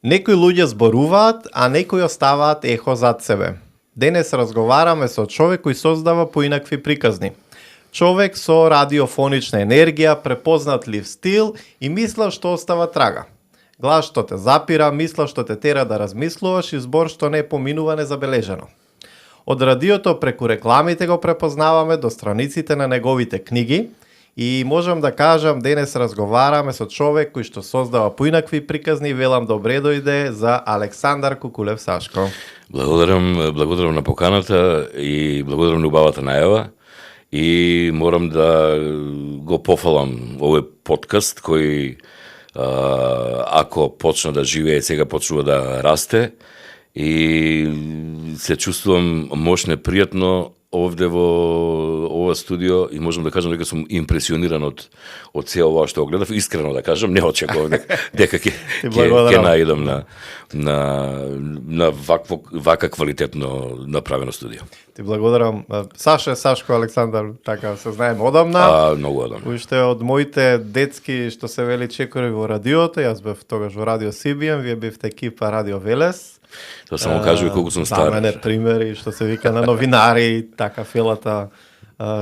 Некои луѓе зборуваат, а некои оставаат ехо зад себе. Денес разговараме со човек кој создава поинакви приказни. Човек со радиофонична енергија, препознатлив стил и мисла што остава трага. Глас што те запира, мисла што те тера да размислуваш и збор што не поминува незабележено. Од радиото преку рекламите го препознаваме до страниците на неговите книги и можам да кажам денес разговараме со човек кој што создава поинакви приказни. Велам добре дојде за Александар Кукулев Сашко. Благодарам на поканата и благодарам на убавата најава. И морам да го пофалам овој подкаст кој ако почна да живее, сега почнува да расте и се чувствувам мощно пријатно овде во ова студио и можам да кажам дека сум импресиониран од се ова што го гледав, искрено да кажам, не очекував дека ќе наидам на вака квалитетно направено студио. Ти благодарам. Сашко Александар, така се знаеме одамна. Многу одамна. Уште од моите детски што се вели чекори во радиото, јас бев тогаш во Радио Сибиен, вие бевте екипа Радио Велес. Тоа само кажува колку сум стар. За мене примери што се вика на новинари, така филата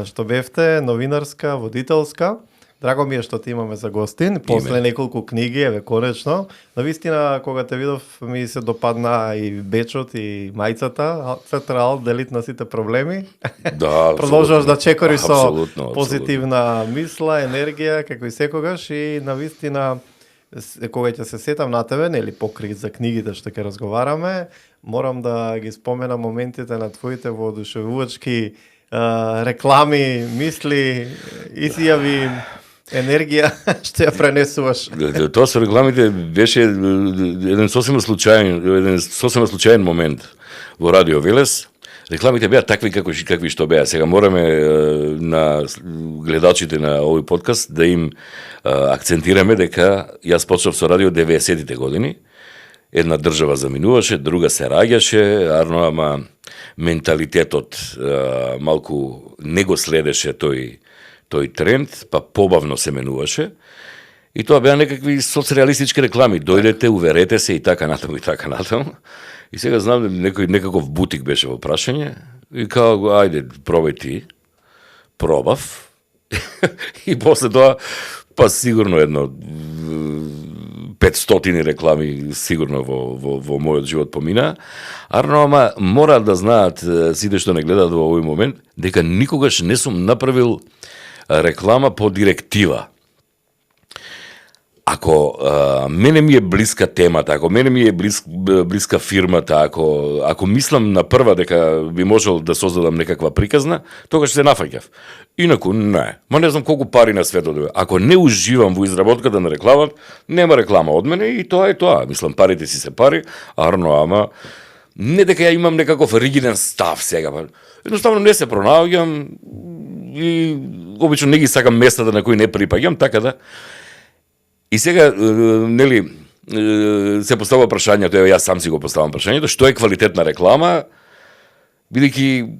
што бевте, новинарска, водителска. Драго ми е што те имаме за гостин. После неколку книги, еве конечно. Навистина, кога те видов, ми се допадна и бечот и мајцата. Централ, делит на сите проблеми. Да, продолжуваш да чекори со абсолютно. позитивна мисла, енергија, како и секогаш. И навистина, кога ќе се сетам на тебе, нели покри за книгите што ќе разговараме, морам да ги споменам моментите на твоите воодушевувачки реклами, мисли, изјави, енергија што ја пренесуваш. Тоа со рекламите беше еден сосема случаен момент во Радио Велес. Рекламите беа такви какви што беа. Сега мораме на гледачите на овој подкаст да им акцентираме дека јас почнав со радио 90-тите години. Една држава заминуваше, друга се раѓаше, ама менталитетот малку не го следеше тој тренд, па побавно се менуваше. И тоа беа некакви соцреалистички реклами. Дојдете, уверете се и така натаму и така натаму. И сега знам некаков бутик беше во прашање и као ајде пробај ти. Пробав. И после тоа па сигурно едно 500 реклами сигурно во мојот живот помина. Ама мора да знаат сите што не гледаат во овој момент дека никогаш не сум направил реклама по директива. Ако мене ми е блиска темата, ако мене ми е блиска фирмата, ако мислам на прва дека би можел да создадам некаква приказна, тогаш се нафаќав. Инаку не. Не знам колку пари на светот. Ако не уживам во изработката на реклама, нема реклама од мене и тоа е тоа. Мислам, парите си се пари, ама не дека ја имам некаков ригиден став сега. Едноставно не се пронаоѓам и обично не ги сакам местата на кои не припаѓам, така да. И сега, нели, се поставува прашањето, јас сам си го поставам прашањето, што е квалитетна реклама, бидејќи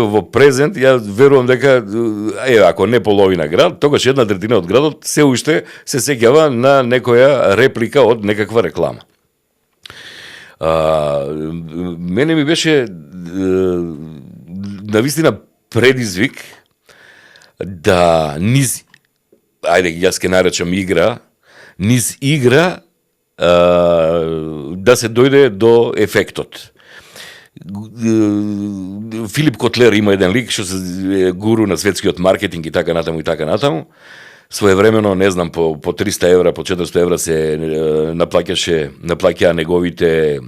во презент, ја верувам дека, ако не половина град, тогаш 1/3 од градот се уште се сеќава на некоја реплика од некаква реклама. Мене ми беше навистина предизвик да јас ке наречам игра, низ игра да се дојде до ефектот. Филип Котлер има еден лик што се гуру на светскиот маркетинг и така натаму. Своевремено, не знам, по 300 евра, по 400 евра се наплаќаа неговите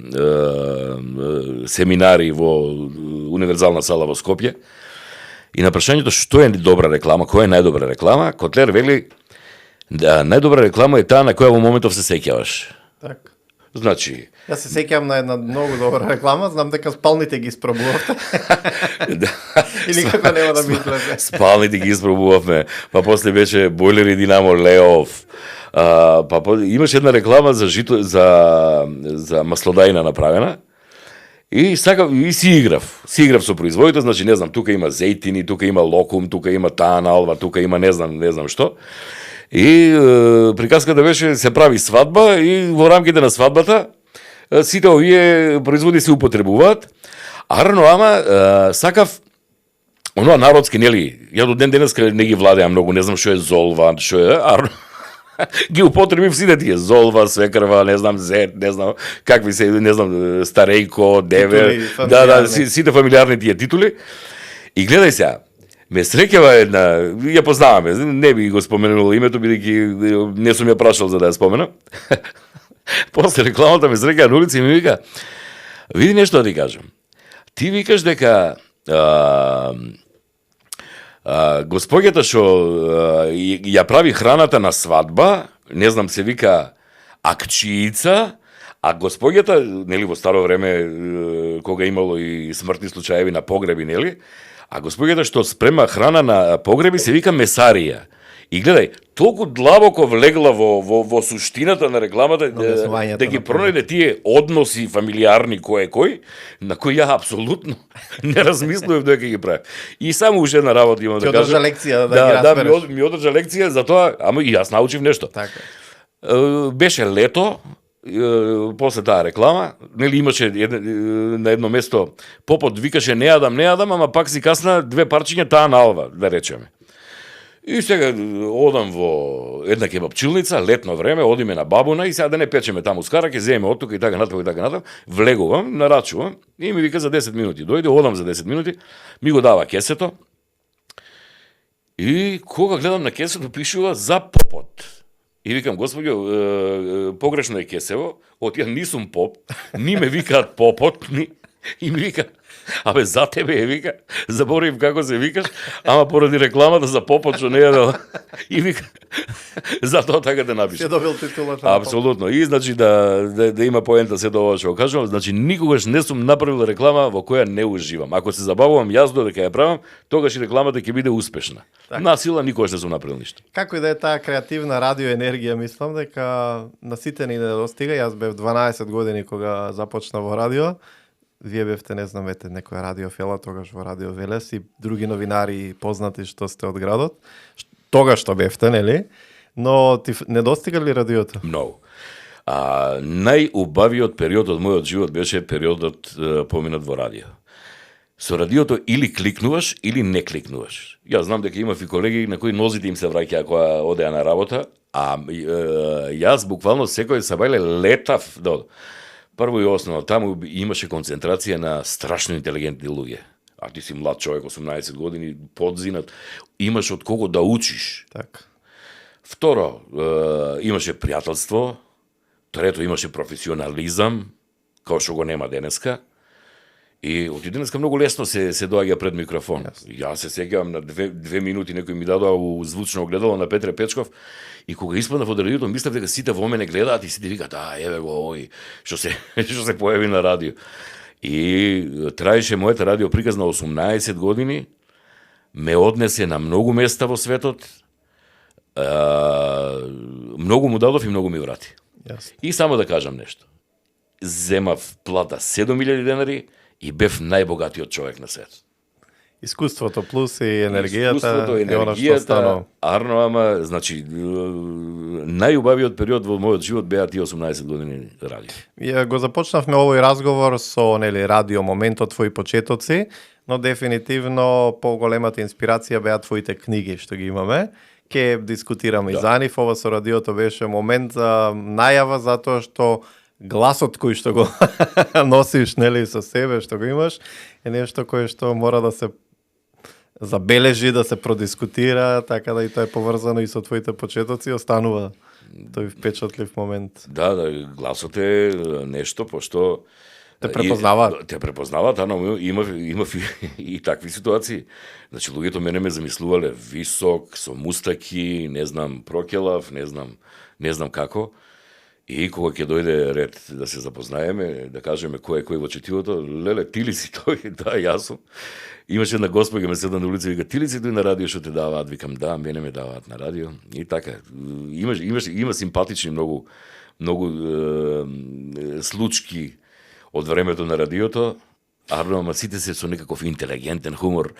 семинари во универзална сала во Скопје. И на прашањето што е добра реклама, која е најдобра реклама, Котлер вели да најдобра реклама е таа на која во моментов се сеќаваш. Так. Значи, јас се сеќавам на една многу добра реклама, знам дека спалните ги испробувавте. И никако нема да мислете. Спалните ги испробувавме, па после беше бойлер и Динамо Леов. Имаше една реклама за жито за маслодајна направена. И си играв со производител, значи не знам, тука има зејтини, тука има локум, тука има таа налва, тука има не знам што. И приказката беше се прави свадба и во рамките на свадбата сите овие производи се употребуваат. Арно, ама сакав оноа народски, нели, ја до ден денеска не ги владеам многу, не знам што е золва, што е, арно, ги употребив сите тие, золва, свекрва, не знам, зет, не знам, какви се, не знам, старејко, деве, сите фамилиарни тие титули. И гледај сега, ме среќава една, ја познаваме, не би го споменувал името, бидејќи не сум ја прашал за да ја споменам. После рекламата ме среќава на улица и ми вика, види нешто да ти кажам. Ти викаш дека госпоѓата што ја прави храната на свадба, не знам, се вика акчиица, а госпоѓата, нели, во старо време, кога имало и смртни случаеви на погреби, нели, а госпоѓата што спрема храна на погреби се вика месарија. И гледај, толку длабоко влегла во суштината на рекламата да ги пронајде тие односи фамилиарни кој, на кои ја апсолутно не размислував дека ги прави. И само уште една работа имам да кажам. Ти одржа лекција да ги разбереш. Да, ми одржа лекција за тоа, ама и јас научив нешто. Така. Беше лето, после таа реклама, нели имаше на едно место попот викаше не јадам, ама пак си касна две парчиња таа налва, да речеме. И сега одам во една кебапчилница, летно време, одиме на бабуна и сега да не печеме таму скара, ќе земеме од тука и така натаму, влегувам, нарачувам и ми вика за 10 минути. Дојде, одам за 10 минути, ми го дава кесето и кога гледам на кесето пишува за попот. И викам, господјо, погрешно е кесево, од ја нисум поп, ни ме викаат попот, и ми вика, абе за тебе е, вика, заборив како се викаш, ама поради рекламата за попот што не е и вика, затоа така да напише. Се добил титулата. Апсолутно. И значи да има поента се тоа што кажувам, значи никогаш не сум направил реклама во која не уживам. Ако се забавувам јас додека ја правам, тогаш и рекламата ќе биде успешна. Так. На сила никогаш не сум направил ништо. Како и да е таа креативна радиоенергија, мислам дека на сите ни не достига. Јас бев 12 години кога започна во радио. Вие бевте, не знам, ете, некоја радиофела, тогаш во Радио Велес и други новинари познати што сте од градот. Тогаш што бевте, нели? Но ти не достига ли радиото? Многу. Најубавиот период од мојот живот беше периодот поминат во радио. Со радиото или кликнуваш, или не кликнуваш. Јас знам дека имав и колеги на кои нозите им се враќаа кога одеа на работа, а јас буквално секој сабајле летав до... Прво и основно, таму имаше концентрација на страшно интелигентни луѓе. А ти си млад човек, 18 години, подзинат, имаш од кого да учиш. Так. Второ, имаше пријателство. Трето, имаше професионализам, као што го нема денеска. И од денеска многу лесно се доаѓа пред микрофон. Јас се сеќавам на 2 минути некој ми дадоа у звучно огледало на Петре Печков и кога испаднав од радиото мислев дека сите во мене гледаат и сите викаат еве го овој што се појави на радио. И траеше мојата радио приказ на 18 години, ме однесе на многу места во светот. Многу му дадов и многу ми врати. Јасно. И само да кажам нешто. Земав плата 7.000 денари и бев најбогатиот човек на свет. Искуството плюс и енергијата. Искуството, енергијата, арно, ама, значи, најубавиот период во мојот живот беа тие 18 години радио. Ја го започнавме овој разговор со, нели, радио моментот твои почетоци, но дефинитивно поголемата инспирација беа твоите книги што ги имаме. Ке дискутираме и за нив. Ова со радиото беше момент за најава затоа што гласот кој што го носиш, нели, со себе, што го имаш, е нешто кое што мора да се забележи, да се продискутира, така да и тоа е поврзано и со твоите почетоци, останува тој впечатлив момент. Да, гласот е нешто, пошто те препознаваат. Те препознаваат, но имав и такви ситуации. Значи, луѓето мене ме замислувале висок, со мустаки, не знам, прокелав, не знам како. И кога ќе дојде ред да се запознаеме, да кажеме кој е кој во четивото, леле, ти ли си тој? Да, јас сум. Имаше една госпоѓа ме седна на улица и вика, ти ли си тој на радио што те даваат? Викам, да, мене ме даваат на радио. И така, има симпатични многу случки од времето на радиото, ама сите се со некаков интелигентен хумор.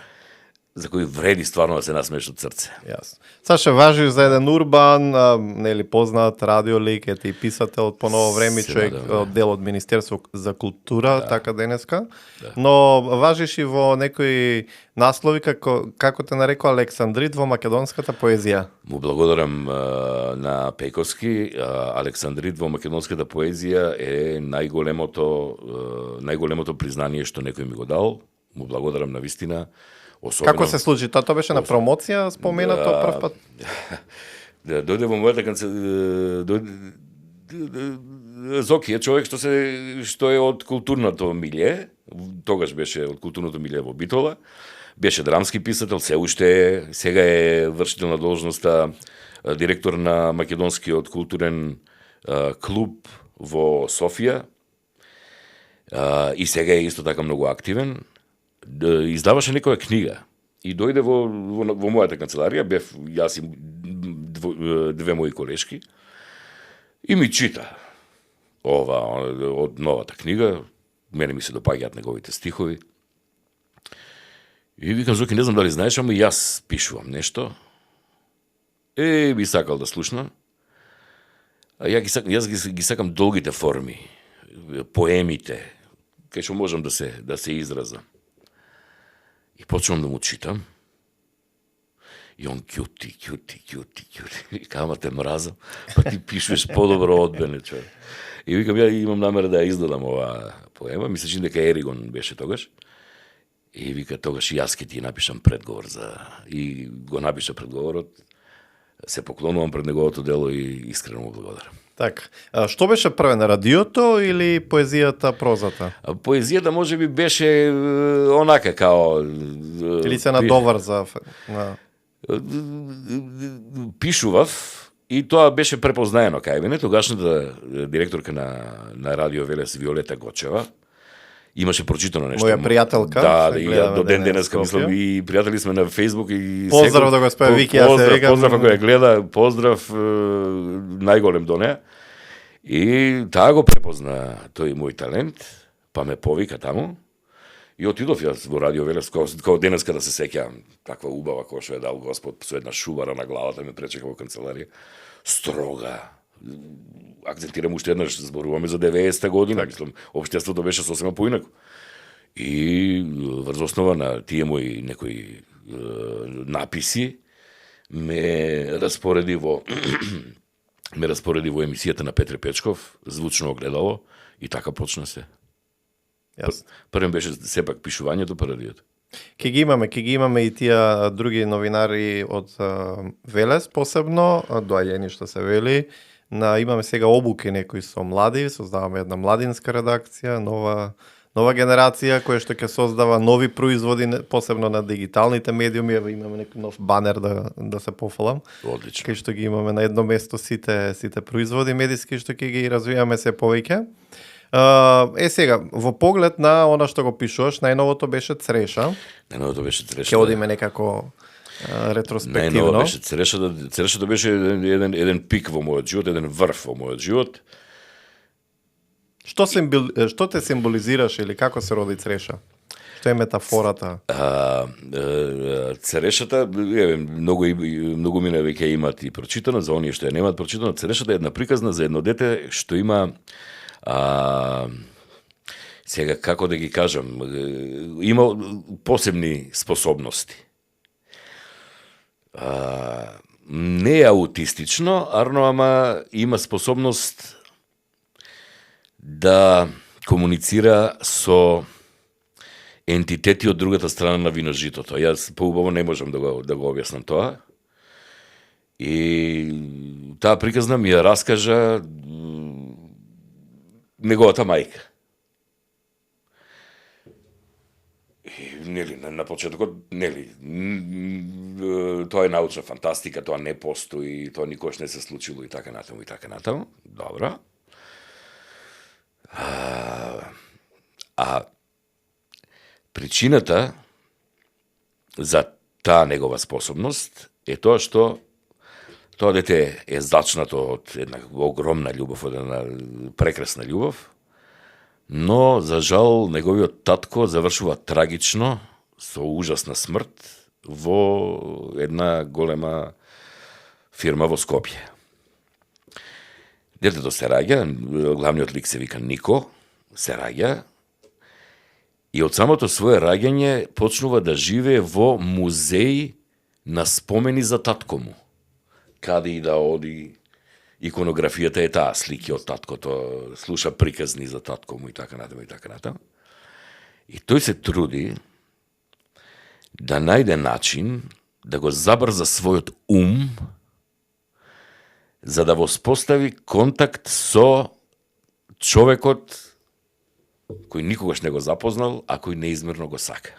за кои вреди стварно да се насмееш од срце. Јасно. Саша, важиш за еден урбан, нели познат радиолик, ете и писател од поново време, Се човек надевам, од дел од Министерство за култура, така денеска. Но важиш и во некои наслови како те нарекува Александрит во македонската поезија. Му благодарам на Пековски. Александрит во македонската поезија е најголемото признание што некој ми го дал. Му благодарам на вистина. Особено... Како се случи? Тоа беше на промоција споменато прв пат? Дојде во мојата Зоки е човек што е од културното милје, тогаш беше од културното милје во Битола, беше драмски писател, се уште е, сега е вршител на должноста директор на македонскиот културен клуб во Софија и сега е исто така многу активен. Издаваше некоја книга и дојде во мојата канцеларија, бев јас и две мои колешки и ми чита од новата книга, мене ми се допаѓаат неговите стихови. И викам, Зоки, не знам дали знаеш, ама јас пишувам нешто. Би сакал да слушнам. Јас ги сакам долгите форми, поемите, кај што можам да се изразам. И почнувам да му читам. И он кјути. Вика, ама те мразам, па ти пишуваш подобро од мене, човек. И викам, ја имам намера да ја издадам оваа поема, ми се чини дека Еригон беше тогаш. И вика, тогаш јас ке ти напишам предговор и го напиша предговорот. Се поклонувам пред неговото дело и искрено му благодарам. Така. Што беше прве, на радиото или поезијата, прозата? Поезијата можеби беше онака као... Или се надовар за... Пишував и тоа беше препознаено кај мене. Тогашната директорка на Радио Велес Виолета Гочева имаше прочитано нешто. Моја пријателка. Да, и до ден денеска мислам и пријатели сме на Facebook и поздрав до господа Вики, јас се викам. Поздрав ако ја гледа, поздрав најголем до неа. И таа го препозна тој мој талент, па ме повика таму. И отидов јас во Радио Велес, као денеска да се сеќавам, таква убава која што е дал Господ, со една шубара на главата ме пречека во канцеларија. Строга. Акцентирам уште еднаш, зборуваме за 90-та година, мислам, општеството беше сосема поинако. И врз основа на тие мои некои написи ме распореди во емисијата на Петре Печков, звучно огледало, и така почна се. Првен беше сепак пишувањето па радиото. Ке ги имаме и тие други новинари од Велес, посебно, доаѓени што се вели. Имаме сега обуки некои со млади, создаваме една младинска редакција, нова генерација која што ќе создава нови производи, посебно на дигиталните медиуми. Имаме некој нов банер да се пофалам. Одлично. Кај што ги имаме на едно место сите производи медиски што ќе ги развиваме се повеќе. Сега, во поглед на она што го пишуваш, најновото беше Цреша. Ќе одиме некако ретроспективно. Најново беше Црешата беше еден пик во мојот живот, еден врв во мојот живот. Што те символизираш или како се роди Цреша? Што е метафората? Црешата, многу мина веќе имат и прочитано, за оние што ја немаат прочитано, Црешата е една приказна за едно дете што има сега како да ги кажам, има посебни способности. Не е аутистично, ама има способност да комуницира со ентитети од другата страна на виножитото. Јас поубаво не можам да го објаснам тоа. И таа приказна ми ја раскажа неговата мајка. На почетокот, тоа е научна фантастика, тоа не постои, тоа никош не се случило и така натаму. Добро. Причината за таа негова способност е тоа што тоа дете е зачнато од една огромна љубов, од една прекрасна љубов, но, за жал, неговиот татко завршува трагично, со ужасна смрт, во една голема фирма во Скопје. Детето се раѓа, главниот лик се вика Нико, се раѓа и од самото свое раѓање почнува да живее во музеј на спомени за татко му. Каде и да оди, иконографијата е таа, слики од таткото, слуша приказни за татко му и така натаму и така натаму. И тој се труди да најде начин да го забрза својот ум за да воспостави контакт со човекот кој никогаш не го запознал, а кој неизмерно го сака.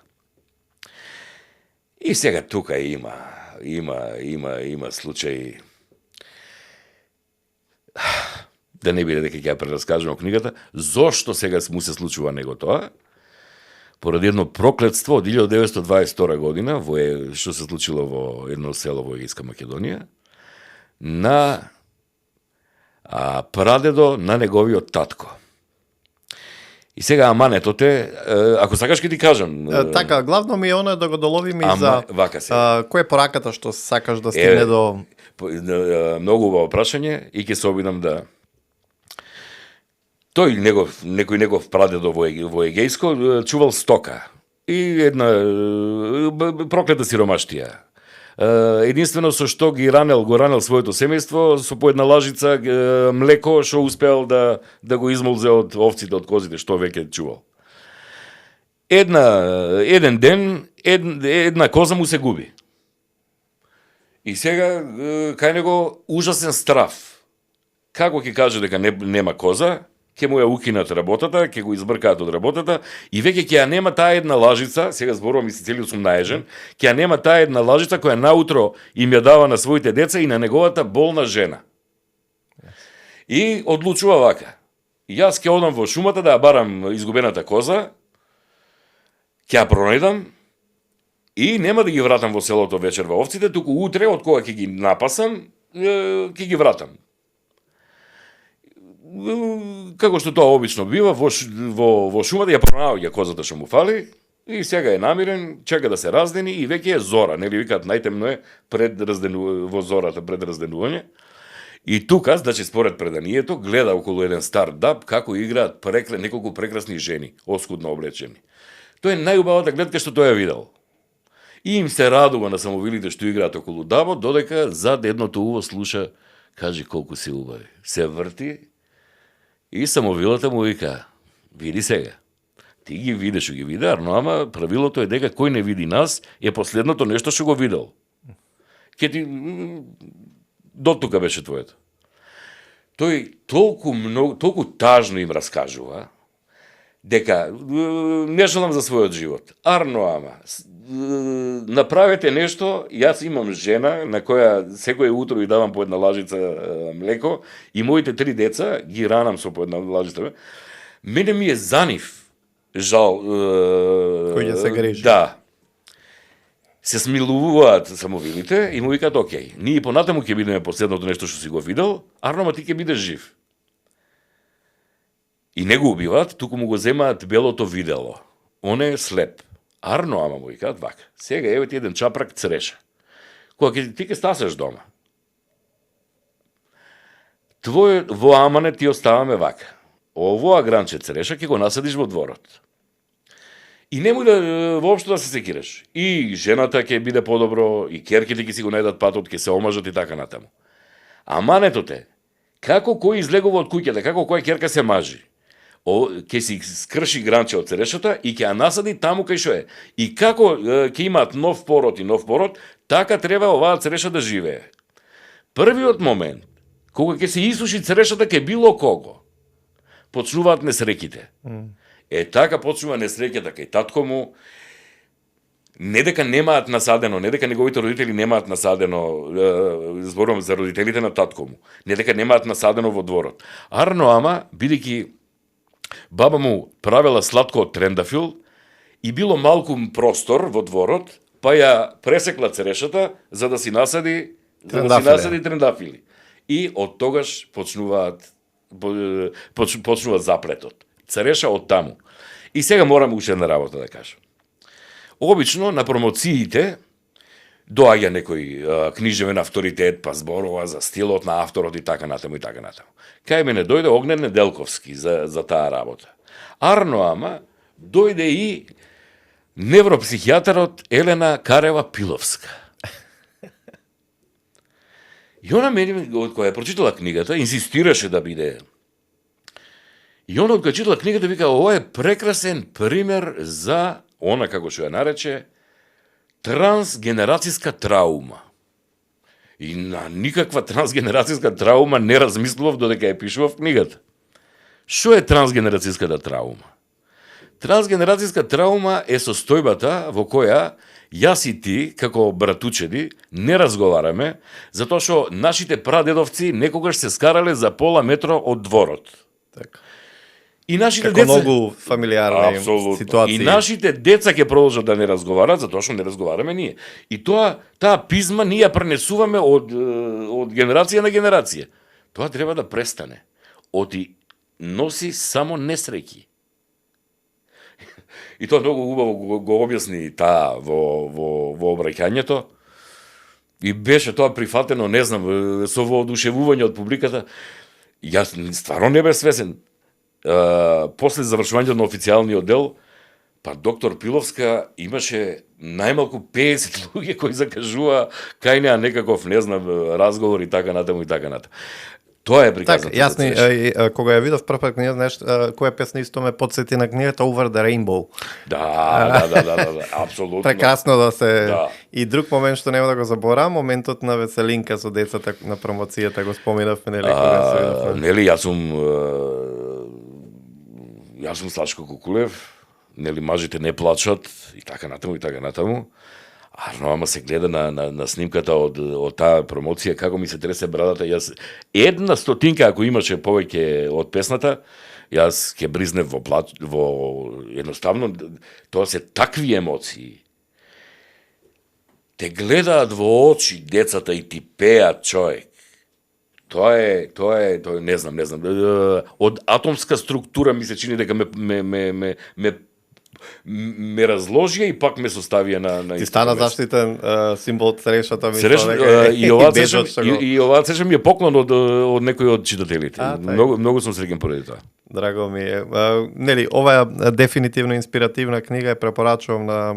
И сега тука има случај, да не биде дека ќе ја прераскажам книгата, зошто сега му се случува него тоа? Поради едно проклетство од 1922 година, што се случило во едно село во Егејска Македонија, на прадедо на неговиот татко. И сега аманетот е, ако сакаш ќе ти кажам. Така, главно ми е оно да го доловиме и за вака се. кој е пораката што сакаш да стигне до... Многу убаво прашање и ќе се обидам да... Тој некој негов прадедо во Егејско чувал стока и една проклета сиромаштија. Единствено со што го ранел своето семејство со по една лажица млеко што успеал да го измолзе од овците, од козите, што веќе чувал. Еден ден една коза му се губи. И сега кај него ужасен страв. Како ќе каже дека нема коза, ќе му ја укинат работата, ќе го избркаат од работата и веќе ќе ја нема таа една лажица, сега зборувам и се целиот сум наежен, ќе ја нема таа една лажица која наутро им ја дава на своите деца и на неговата болна жена. И одлучува вака. Јас ќе одам во шумата да ја барам изгубената коза, ќе ја пронајдам и нема да ги вратам во селото вечер во овците, туку утре од кога ќе ги напасам, ќе ги вратам. Како што тоа обично бива, во шумата ја пронаоѓа козата што му фали и сега е намирен, чека да се раздени и веќе е зора, нели викаат најтемно е во зората пред разденување. И тука, значи според преданието, гледа околу еден стар даб како играат неколку прекрасни жени, оскудно облечени. Тоа е најубавата гледка што тој ја видел. И им се радува на самовилите што играат околу дабот, додека зад едното уво слуша, кажи колку си убави. Се врти и самовилата му вика, види сега, ти ги видиш што ги види, ама правилото е дека кој не види нас е последното нешто што го видел. Ке ти до тука беше твоето. Тој толку тажно им раскажува дека не желам за својот живот. Ама направете нешто, јас имам жена на која секој утро и давам по една лажица млеко и моите 3 деца ги ранам со по една лажица. Мене ми е за нив жал кој ќе се грижи. Да. Се смилуваат самовилите и му викаат окей, ние понатаму ќе бидеме последното нешто што си го видел, ама ти ќе бидеш жив. И не го убиваат, туку му го земаат белото видело. Он е слеп. Ама му викаат вака. Сега еве ти еден чапрак цреша. Кога ти ќе стасаш дома. Во амане ти оставаме вака. Овоа гранче цреша ќе го насадиш во дворот. И немој да воопшто да се секираш. И жената ќе биде подобро, и керките ќе си го најдат патот, ќе се омажат и така натаму. Аманетот е, како кој излегува од куќата, како која керка се мажи. Ќе си скрши гранче од црешата и ќе ја насади таму кај што е. И како ќе имаат нов пород, така треба оваа цреша да живее. Првиот момент, кога ќе се исуши црешата ке било кого, почнуваат несреќите. Така почнува несреќата кај татко му, не дека немаат насадено, не дека неговите родители немаат насадено, зборувам за родителите на татко му, не дека немаат насадено во дворот. Ама, бидејќи баба му правела сладко од трендафил и било малку простор во дворот, па ја пресекла црешата за да си насади трендафили. И од тогаш почнува заплетот. Цреша од таму. И сега морам уште една работа да кажам. Обично на промоциите доаѓа некој книжевен авторитет, па зборува за стилот на авторот и така натаму и така натаму. Кај мене дојде Огнен Неделковски за таа работа. Арно ама дојде и невропсихијатарот Елена Карева Пиловска. И она мене, која прочитала книгата, инсистираше да биде. И она, кога читала книгата, вика, ова е прекрасен пример за, она како што ја нарече, трансгенерацијска траума. И на никаква трансгенерацијска траума не размислував додека ја пишував книгата. Што е трансгенерацијската траума? Трансгенерацијска траума е состојбата во која јас и ти, како братучеди, не разговараме, затоа што нашите прадедовци некогаш се скарале за пола метро од дворот. Така. И нашите Како деца многу фамилиарни ситуации. И нашите деца ќе продолжат да не разговарат, затоа што не разговараме ние. И таа пизма ние ја пренесуваме од генерација на генерација. Тоа треба да престане. Оти носи само несреќи. И тоа многу убаво го објасни таа во обраќањето. И беше тоа прифатено, не знам, со воодушевување од публиката. Јас стварно не бев свесен. После завршувањето на официјалниот дел, па доктор Пиловска имаше најмалку 50 луѓе кои закажува кај неа некаков, не знам, разговор и така натаму и така натаму. Тоа е приказната. Така, јас кога ја видов прв пат книга, знаеш, која песна исто ме потсети на книгата Over the Rainbow. Да, апсолутно. Прекрасно да се... Да. И друг момент што нема да го заборавам, моментот на веселинка со децата на промоцијата го споминавме, нели, кога се видовме. Нели, јас сум Слашко Кукулев, нели, мажите не плачат и така натаму и така натаму. Арно, ама се гледа на снимката од таа промоција, како ми се тресе брадата. Јас една стотинка, ако имаше повеќе од песната, јас ќе бризнев во едноставно, тоа се такви емоции. Те гледаат во очи децата и ти пеат, човек. Тоа е, не знам. Од атомска структура ми се чини дека ме разложија и пак ме составија на Ти стана заштитен символ од црешата ми. И оваа цреша ми е поклон од некој од читателите. Многу сум среќен поради тоа. Драго ми е. Нели, ова е дефинитивно инспиративна книга и препорачувам на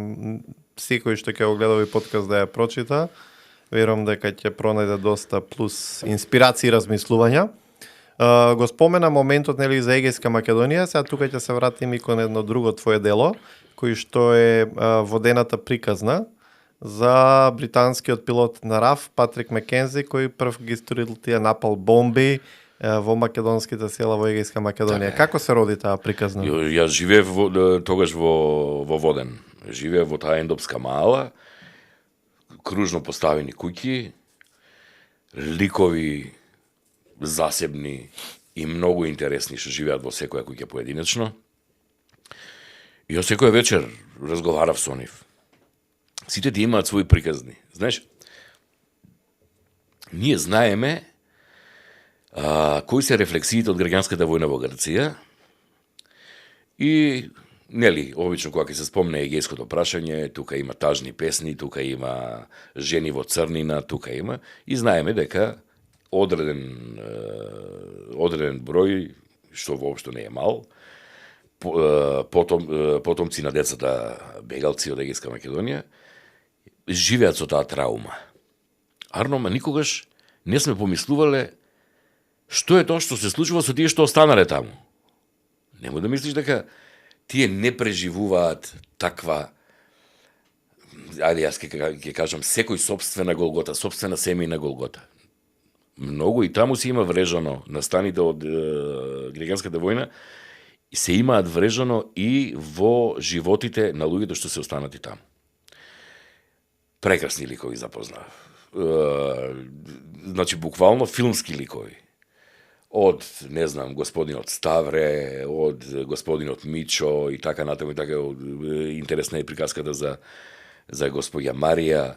секој што ќе го гледа овој подкаст да ја прочита. Верувам дека ќе пронајде доста плюс инспирација и размислувања. Го спомена моментот, нели, за Егејска Македонија, сега тука ќе се вратим и кон едно друго твое дело, кој што е водената приказна за британскиот пилот на РАФ Патрик Маккензи, кој прв ги сторил тие напал бомби во македонските села во Егејска Македонија. Како се роди таа приказна? Јас живеев тогаш во Воден. Живеев во таа ендопска мала, кружно поставени куќи, ликови засебни и многу интересни што живеат во секоја куќа поединечно. И јас секоја вечер разговарав со нив. Сите ти имаат своји приказни. Знаеш, ние знаеме кои се рефлексиите од граѓанската војна во Грција и, нели, обично кога ќе се спомне егејското прашање, тука има тажни песни, тука има жени во црнина, тука има, и знаеме дека одреден број, што воопшто не е мал, потомци на децата бегалци од Егејска Македонија, живеат со таа траума. Арно, ма никогаш не сме помислувале што е тоа што се случува со тие што останале таму. Нема да мислиш дека тие не преживуваат таква, јас ќе кажам, секој собствена голгота, собствена семејна голгота. Многу и таму се има врежано, настаните од граѓанската војна, се имаат врежано и во животите на луѓето што се останати таму. Прекрасни ликови запознав. Значи, буквално филмски ликови. Од, не знам, господинот Ставре, од господинот Мичо и така натаму и така. Интересна е приказката за господја Марија,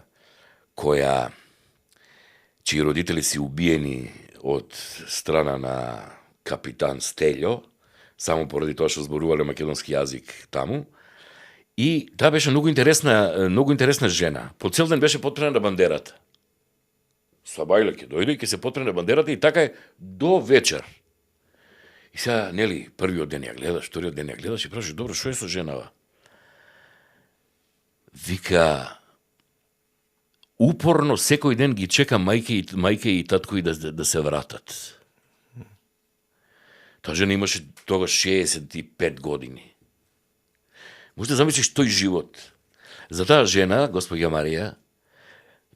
чии родители си убиени од страна на капитан Стелјо, само поради тоа што зборувале македонски јазик таму, И таа беше многу интересна жена. По цел ден беше потпрена на бандерата. Сабајле ќе дојде и ќе се потпре на бандерата и така е до вечер. И сега, нели, првиот ден ја гледаш, вториот ден ја гледаш и прашаш, добро, што е со женава? Вика, упорно секој ден ги чека мајке и татко и да се вратат. Таа жена имаше тогаш 65 години. Може да замислиш тој живот. За таа жена, госпоѓа Марија,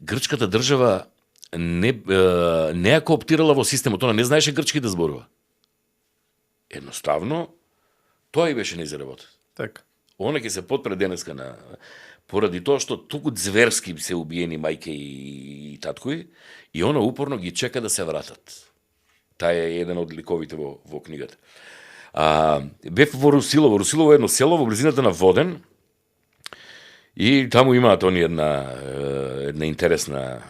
грчката држава не ја кооптирала во системот, она не знаеше грчки да зборува. Едноставно, тоа и беше нејзина работа. Така. Она ќе се потпре денеска поради тоа што туку зверски се убиени мајке и таткови и она упорно ги чека да се вратат. Таа е еден од ликовите во книгата. Бев во Русилово. Русилово е едно село во близината на Воден и таму имаат они една интересна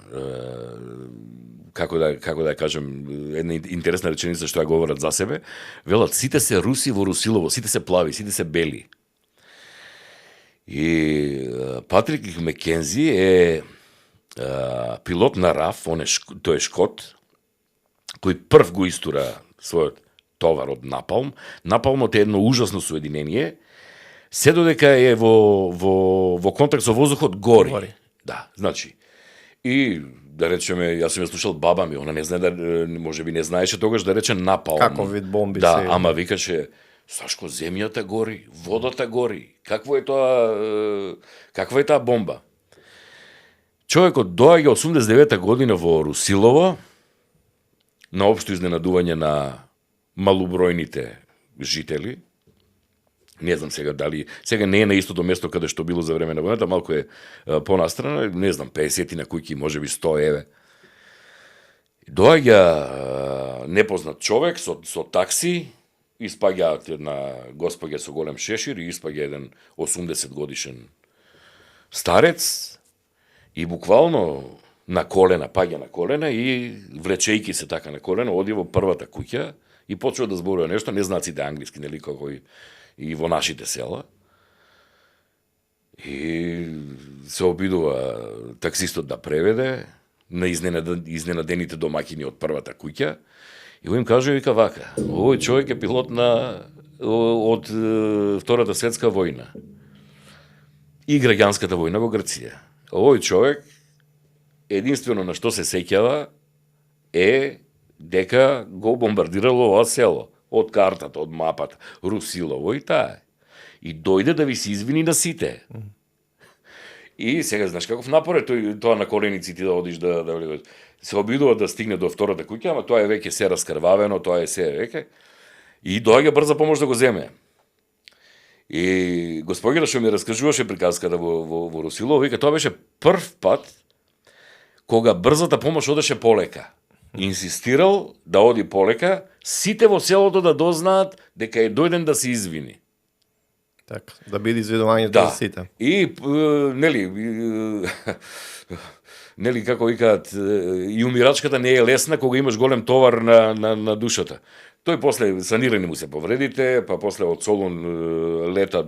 како да кажем, една интересна реченица што ја говорат за себе. Велат, сите се руси во Русилово, сите се плави, сите се бели. И Патрик Мекензи е пилот на РАФ, тој е шкот, кој прв го истура својот товар од напалм. Напалмот е едно ужасно соединение, се додека е во контакт со воздухот гори. Да, значи. И да речеме, јас сум ја слушал баба ми, она не знае може би не знаеше тогаш да рече напалм. Како вид бомби да, се... ама викаше, Сашко, земјата гори, водата гори. Каква е таа бомба? Човекот доаѓа 89-та година во Русилово, на општо изненадување на малобројните жители. Не знам сега не е на истото место каде што било за време на војната, малку е понастрана, не знам, 50 на кујки, можеби 100 еве. Доаѓа непознат човек со такси, испаѓаат една госпоѓа со голем шешир и испаѓа еден 80 годишен старец и буквално паѓа на колена и влечејки се така на колена, оди во првата куќа и почува да зборува нешто, не знаат сите англиски, нели, како и во нашите села. И се обидува таксистот да преведе на изненадените домаќини од првата куќа и го им кажува, вика вака, овој човек е пилот од Втората светска војна и граѓанската војна во Грција. Овој човек единствено на што се сеќава е дека го бомбардирало ова село. Од картата, од мапата, Русилово и таа. И дојде да ви се извини на сите. И сега, знаеш каков напор е тоа на коленици ти да одиш да се обидува да стигне до втората куќа, ама тоа е веќе се раскрвавено, тоа е се веќе. И доаѓа брза помош да го земе. И госпоѓата што ми раскажуваше приказката во Русилово, вика, тоа беше прв пат кога брзата помош одеше полека. Инсистирал да оди полека, сите во селото да дознаат дека е дојден да се извини. Така, да биде извинувањето за сите. И, нели, како викаат, и умирачката не е лесна кога имаш голем товар на душата. Тој после санирани му се повредите, па после од Солун лета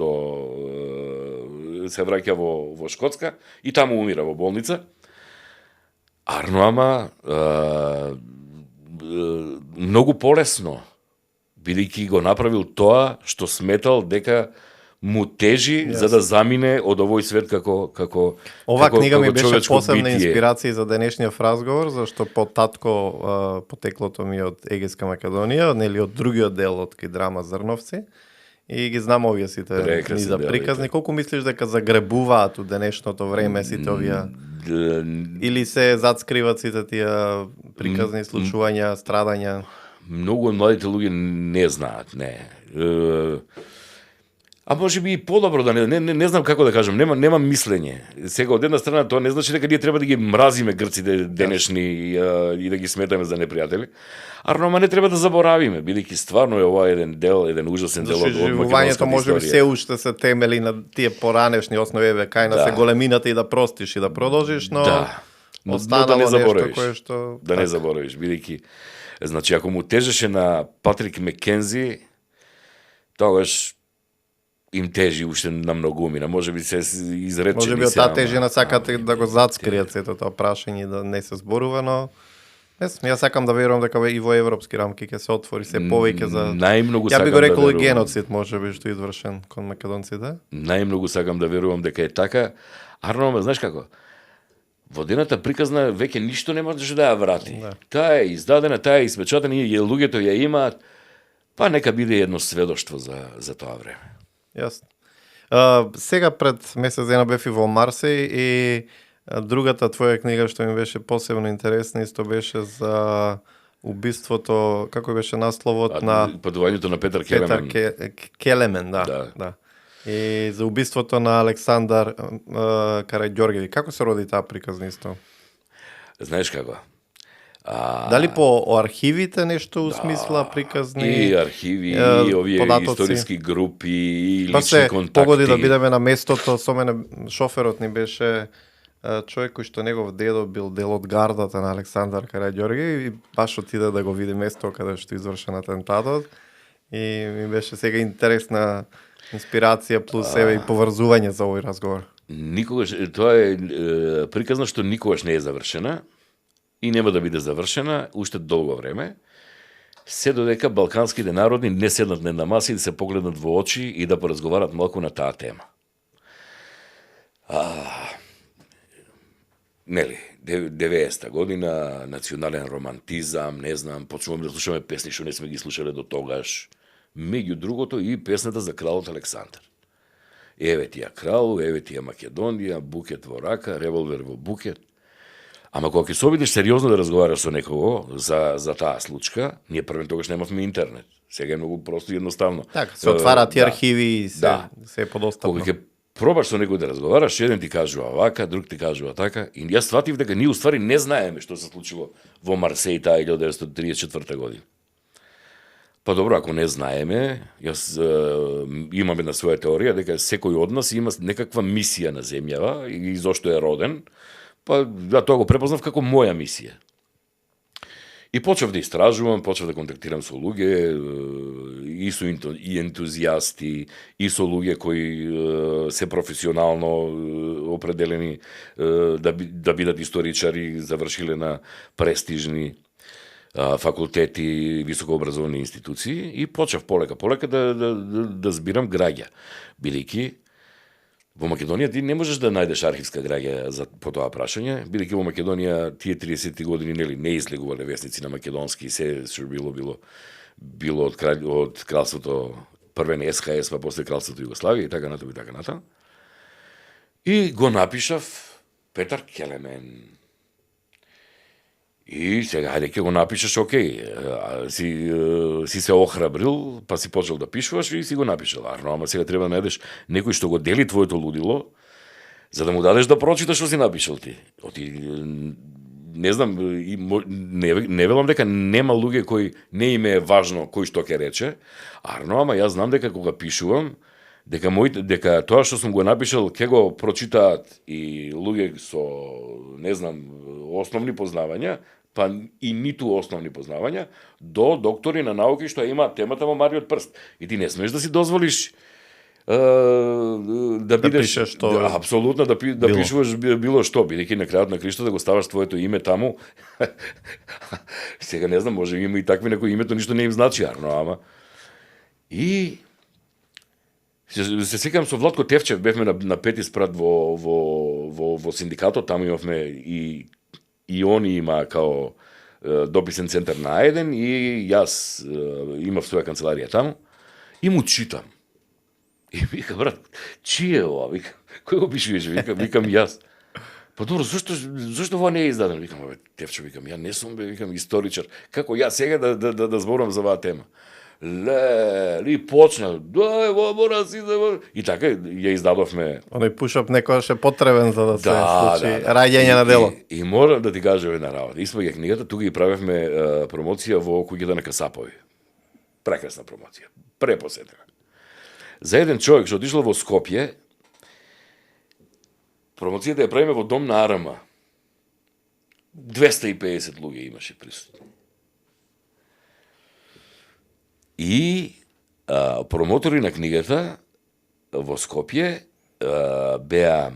се враќа во Шкотска и таму умира во болница. Арно, ама многу полесно, бидејќи го направил тоа што сметал дека му тежи за да замине од овој свет како Ова книга ми беше човечко посебна битие. инспирација за денешниот разговор, зашто потатко потеклото ми од Егејска Македонија, нели од другиот дел од драма Зрновци. И ги знам овие сите книги за приказни. Колку мислиш дека загребуваат у денешното време сите овие или се зацкриват сите тие приказни случувања, страдања? Многу од младите луѓе не знаат, не. А може би и подобро да не знам како да кажам, нема мислење. Сега од една страна тоа не значи дека ние треба да ги мразиме грците денешни и да ги сметаме за непријатели. Арно, не треба да заборавиме, бидејќи стварно е ова еден ужасен дел од македонската историја. Може би се уште се темели на тие поранешни основи, кај на се големината и да простиш и да продолжиш, но да не заборавиш. Нешто кое што да не заборавиш, бидејќи значи ако му тежеше на Патрик Мекензи, тогаш им тежи уште на многумина, можеби се изречени. Можеби од таа тежина сакате да го зацкријат сето тоа прашање да не се зборува, но јас сакам да верувам дека и во европски рамки ќе се отвори се повеќе за Најмногу Ја би сакам го рекол да и верувам. геноцид можеби што е извршен кон македонците. Најмногу сакам да верувам дека е така. Арно, знаеш како? Водената приказна веќе ништо не може да ја врати. Да. Таа е издадена, таа е испечатена и луѓето ја имаат, па нека биде едно сведоштво за тоа време. Јасно. Сега пред месец дена бев и во Марсеј и другата твоја книга што ми беше посебно интересна исто беше за убиството, како беше насловот на Патувањето на Петар Петар Келемен. Келемен, Да. да. И за убиството на Александар Караѓоргеви. Како се роди таа приказна исто? Знаеш како? Дали по архивите нешто усмисла приказни? И архиви, и овие податоци? историски групи, и Па лични се контакти. погоди да бидеме на местото, со мене шоферот ни беше човек кој што негов дедо бил дел од гардата на Александар Караѓоргеви и баш отиде да го види место каде што извршен атентатот и ми беше сега интересна инспирација плюс еве и поврзување за овој разговор. Никогаш, тоа е приказна што никогаш не е завршена и нема да биде завршена уште долго време, се додека балканските народи не седнат на маси да се погледнат во очи и да поразговарат малку на таа тема. Нели, 90-та година, национален романтизам, не знам, почнуваме да слушаме песни што не сме ги слушале до тогаш. Меѓу другото и песната за кралот Александар. Еве ти ја крал, еве ти ја Македонија, букет во рака, револвер во букет. Ама кога ќе се обидиш сериозно да разговараш со некого за таа случка, ние првен тогаш немавме интернет. Сега е многу просто и едноставно. Така, се отварат и Да. архиви и се е Кога подостапно. ќе пробаш со некој да разговараш, еден ти кажува вака, друг ти кажува така, и јас сватив дека ние уствари не знаеме што се случило во Марсеј таа 1934 година. Па добро, ако не знаеме, јас имам една своја теорија дека секој од нас има некаква мисија на земјава и зошто е роден, па ја тоа го препознав како моја мисија. И почнав да истражувам, почнав да контактирам со луѓе, и со и ентузијасти, и со луѓе кои се професионално определени да бидат историчари, завршиле на престижни факултети, високообразовани институции и почнав полека да збирам граѓа, бидејќи во Македонија ти не можеш да најдеш архивска граѓа по тоа прашање, бидејќи во Македонија тие 30 години нели не излегувале весници на македонски и се што било од кралството првен СХС, па после кралството Југославија и така натаму и така натаму. И го напишав Петар Келемен. И сега, хајде ќе го напишеш, окей, си се охрабрил, па си почел да пишуваш и си го напишал. Ама сега треба да најдеш некој што го дели твоето лудило, за да му дадеш да прочиташ што си напишал ти. Не знам, не велам дека нема луѓе кои не им е важно кој што ќе рече, ама јас знам дека кога пишувам, дека тоа што сум го напишал ќе го прочитаат и луѓе со, не знам, основни познавања, па и ниту основни познавања, до доктори на науки што имаат темата во Мариот прст. И ти не смеш да си дозволиш да бидеш пишеш што апсолутно да пишуваш било што, бидејќи на крајот на криштот да го ставаш твоето име таму. Сега не знам, може има и такви некои името ништо не им значи, ама. И се сеќавам со Владко Тевчев бевме на пети спрат во синдикатот, таму имавме и они има као дописен центар на А1 и јас имав своја канцеларија таму и му читам. И вика, брат, чие е ова? Вика, кој го пишуваш? Викам јас. Па добро, зошто ова не е издадено? Викам, Тевче, ја не сум, викам, историчар. Како ја сега да зборувам за оваа тема? И почна, ова мора си да... И така, ја издадовме... Оној пушап некојаш е потребен за да се случи да. раѓање на дело. И морам да ти кажам една работа. Испаѓа книгата, тука ги правевме промоција во куќата на Касапови. Прекрасна промоција. Препосетена. За еден човек што отишол во Скопје, промоцијата ја правиме во дом на Арама. 250 луѓе имаше присутни. И промотори на книгата во Скопје беа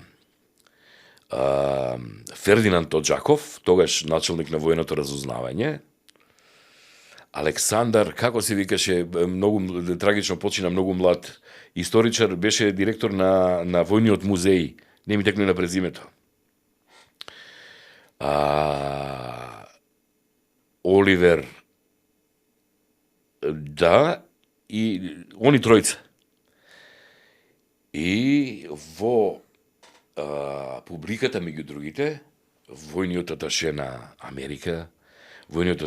Фердинанд Оџаков, тогаш началник на војното разузнавање, Александар, како се викаше, многу трагично почина, многу млад историчар, беше директор на војниот музеј, не ми текне на презимето. Оливер, да, и они тројца. И во публиката, меѓу другите, војниот аташе на Америка, војниот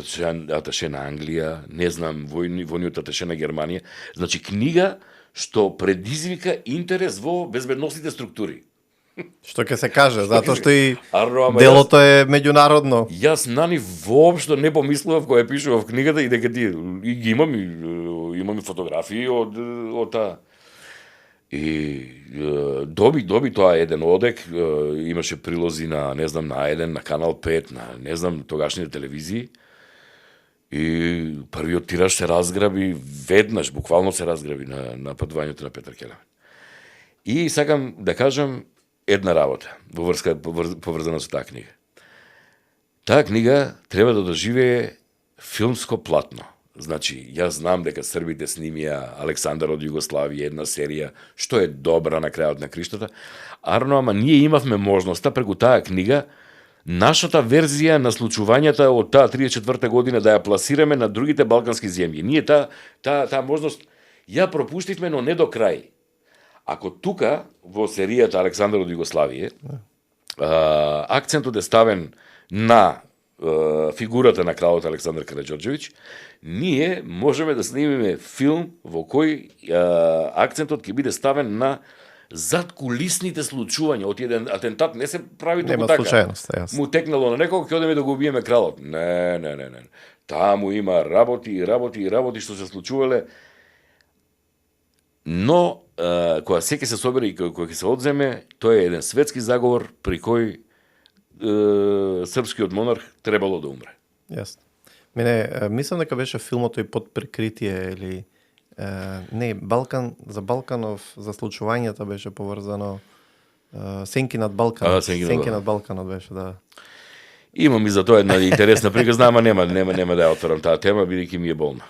аташе на Англија, не знам, војниот аташе на Германија. Значи, книга што предизвика интерес во безбедносните структури. Што ќе се каже, затоа што и Ама делото е меѓународно. Јас на ни воопшто не помислував кога ја пишував книгата и дека и ги имам и фотографии од таа. И доби тоа еден одек, имаше прилози на, не знам, на А1, на Канал 5, на, не знам, тогашните телевизии. И првиот тираж се разграби веднаш, буквално се разграби на патувањето на Петар Келемен. И сакам да кажам една работа во врска поврзана со таа книга. Таа книга треба да доживее филмско платно. Значи, јас знам дека србите снимија Александар од Југославија, една серија, што е добра на крајот на криштата. Ама ние имавме можноста преку таа книга нашата верзија на случувањата од таа 34 година да ја пласираме на другите балкански земји. Ние таа можност ја пропуштивме, но не до крај. Ако тука, во серијата Александар од Југославија, акцентот е ставен на фигурата на кралот Александар Караџорџевиќ, ние можеме да снимиме филм во кој акцентот ќе биде ставен на задкулисните случувања. Од еден атентат не се прави Нема така. случајност, јасно. Му текнало на некого, ќе одеме да го убиеме кралот. Не. Таму има работи што се случувале. Но кога се ќе се собере и кога ќе се одземе, тоа е еден светски заговор при кој српскиот монарх требало да умре. Јасно. Мене, мислам дека беше филмото и под прикритие или не, за Балканов, за случувањата беше поврзано Сенки над Балканот. Сенки над Балканот беше, да. Имам и за тоа една интересна приказна, ама нема да ја отворам таа тема, бидејќи ми е болно.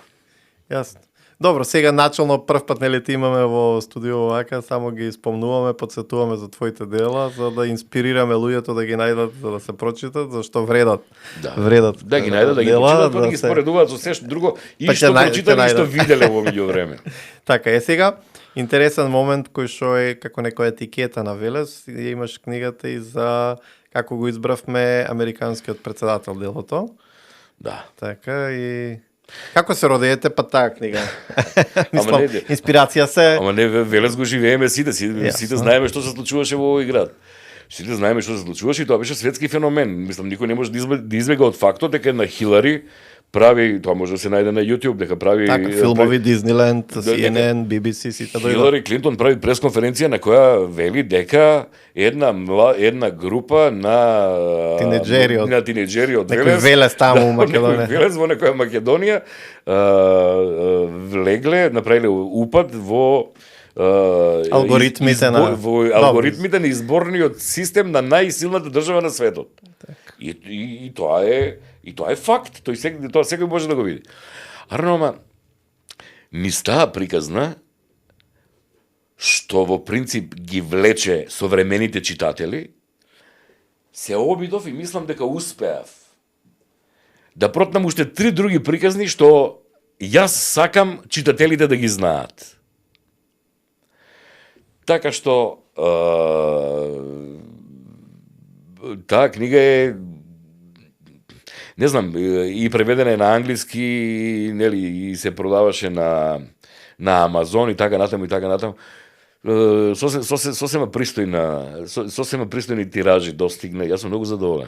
Јасно. Добро, сега начално прв пат нели те имаме во студио вака, само ги спомнуваме, подсетуваме за твоите дела, за да инспирираме луѓето да ги најдат, за да се прочитат, зашто вредат. Да. Вредат. Да ги најдат, да ги прочитат, па да ги споредуваат со се друго и што прочитале и што виделе во меѓувреме. Така е, сега интересен момент кој што е како некоја етикета на Велес, имаш книгата и за како го избравме американскиот председател делото. Да. Така и како се родеете па таа книга? Мислам, инспирација се... Ама не, Велес го живееме сите знаеме што се случуваше во овој град. Сите знаеме што се случуваше и тоа беше светски феномен. Мислам, никој не може да избега од фактот дека на Хилари прави, тоа може да се најде на YouTube, дека прави... Така, филмови, Disneyland, CNN, BBC, сите дојдат. Хилари Клинтон прави пресконференција на која вели дека една група на тинеџери од некој Велес таму во Македонија. Велес во некоја Македонија влегле, направиле упад во алгоритмите на изборниот систем на најсилната држава на светот. И тоа е факт, тоа секој може да го види. Ама низ таа приказна што во принцип ги влече современите читатели, се обидов и мислам дека успеав да протнам уште 3 други приказни што јас сакам читателите да ги знаат. Така што таа книга е, не знам, и преведена е на англиски, нели, и се продаваше на Амазон и така натаму. Сосема пристојни тиражи достигна. Јас сум многу задоволен.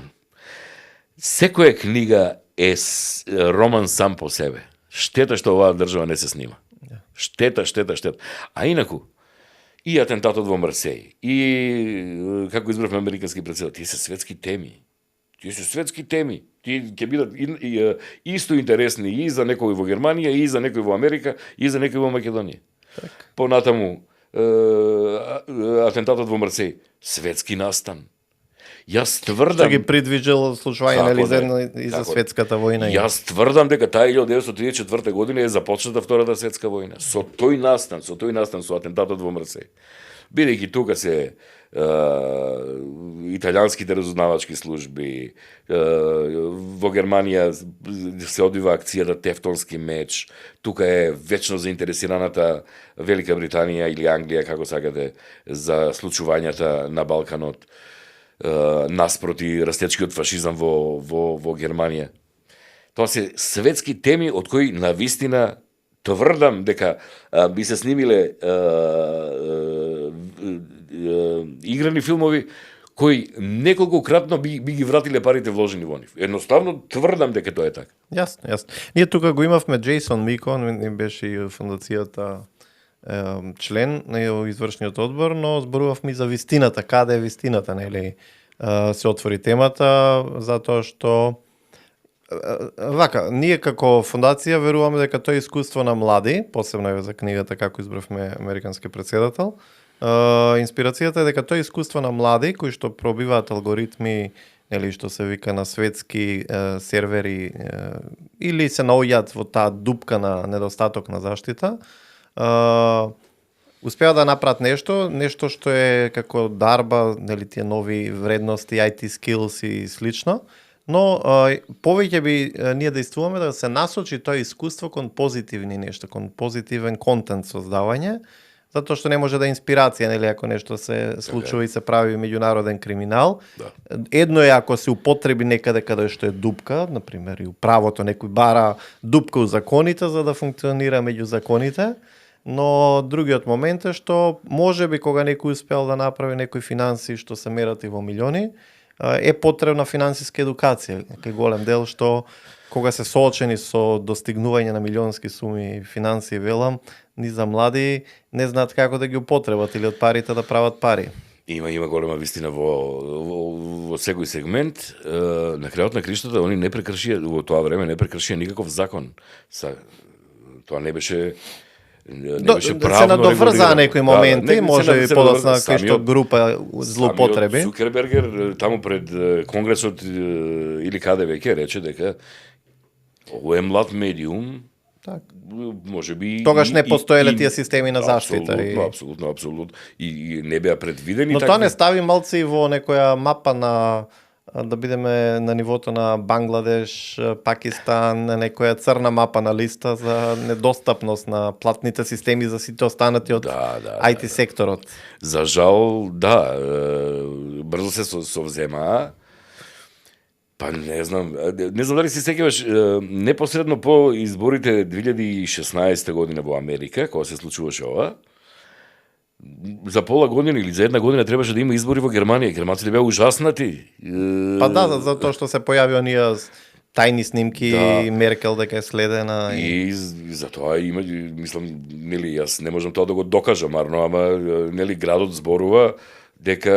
Секоја книга е роман сам по себе. Штета што оваа држава не се снима. Штета. А инаку, и атентатот во Марсеј, и како избравме американски председател, тие се светски теми. Тие ќе бидат исто интересни и за некој во Германија, и за некој во Америка, и за некој во Македонија. Понатаму, атентатот во Марсеј. Светски настан. Јас тврдам... Што ги придвижил случување Како и за како светската војна. Јас тврдам дека таа 1934 година е започната Втората светска војна. Со тој настан, со атентатот во Марсеј. Бидејќи тука се италијанските разузнавачки служби, во Германија се одвива акцијата Тевтонски меч, тука е вечно заинтересираната Велика Британија или Англија, како сакате, за случувањата на Балканот, наспроти растечкиот фашизам во Германија. Тоа се светски теми од кои навистина тврдам дека би се снимиле играни филмови кои неколкократно би ги вратиле парите вложени во нив. Едноставно тврдам дека тоа е така. Јасно. Ние тука го имавме Джейсон Мико, он беше и фондацијата член на извршниот одбор, но зборувавме и за вистината, каде е вистината, нели? Се отвори темата затоа што вака, ние како фондација веруваме дека тоа е искуство на млади, посебно е за книгата Како избравме американски председател. Инспирацијата е дека тоа е искуство на млади кои што пробиваат алгоритми, нели што се вика на светски сервери или се наоѓаат во таа дупка на недостаток на заштита. Успеа да направат нешто што е како дарба, нели тие нови вредности, IT skills и слично. Но повеќе би ние действуваме да се насочи тоа искуство кон позитивни нешта, кон позитивен контент создавање, затоа што не може да е инспирација, нели, ако нешто се случува и се прави меѓународен криминал. Да. Едно е ако се употреби некаде каде што е дупка, например и у правото некој бара дупка у законите за да функционира меѓу законите, но другиот момент е што можеби кога некој успеал да направи некои финанси што се мерат и во милиони, е потребна финансиска едукација, кај голем дел што кога се соочени со достигнување на милионски суми финансии, велам, ни за млади не знаат како да ги употребат или од парите да прават пари. Има голема вистина во секој сегмент. На крајот на криштата они не прекршија во тоа време не прекршија никаков закон. Тоа не беше правно се надоврза некои моменти, може и подоцна кај што група злоупотреби. Цукербергер таму пред Конгресот или каде веќе рече дека ово е млад медиум. Так. Може би тогаш не постоеле тие системи на заштита. Апсолутно. И не беа предвидени. Но тоа не стави малци и во некоја мапа на да бидеме на нивото на Бангладеш, Пакистан, на некоја црна мапа на листа за недостапност на платните системи за сите останати од IT секторот. За жал, брзо се совземаа. Па не знам дали се сеќаваш непосредно по изборите 2016 година во Америка, кога се случуваше ова. За пола година или за една година требаше да има избори во Германија. Германците беа ужаснати. Па затоа што се појави оние тајни снимки Меркел дека е следена и затоа има, мислам, нели јас не можам тоа да го докажам, ама нели градот зборува дека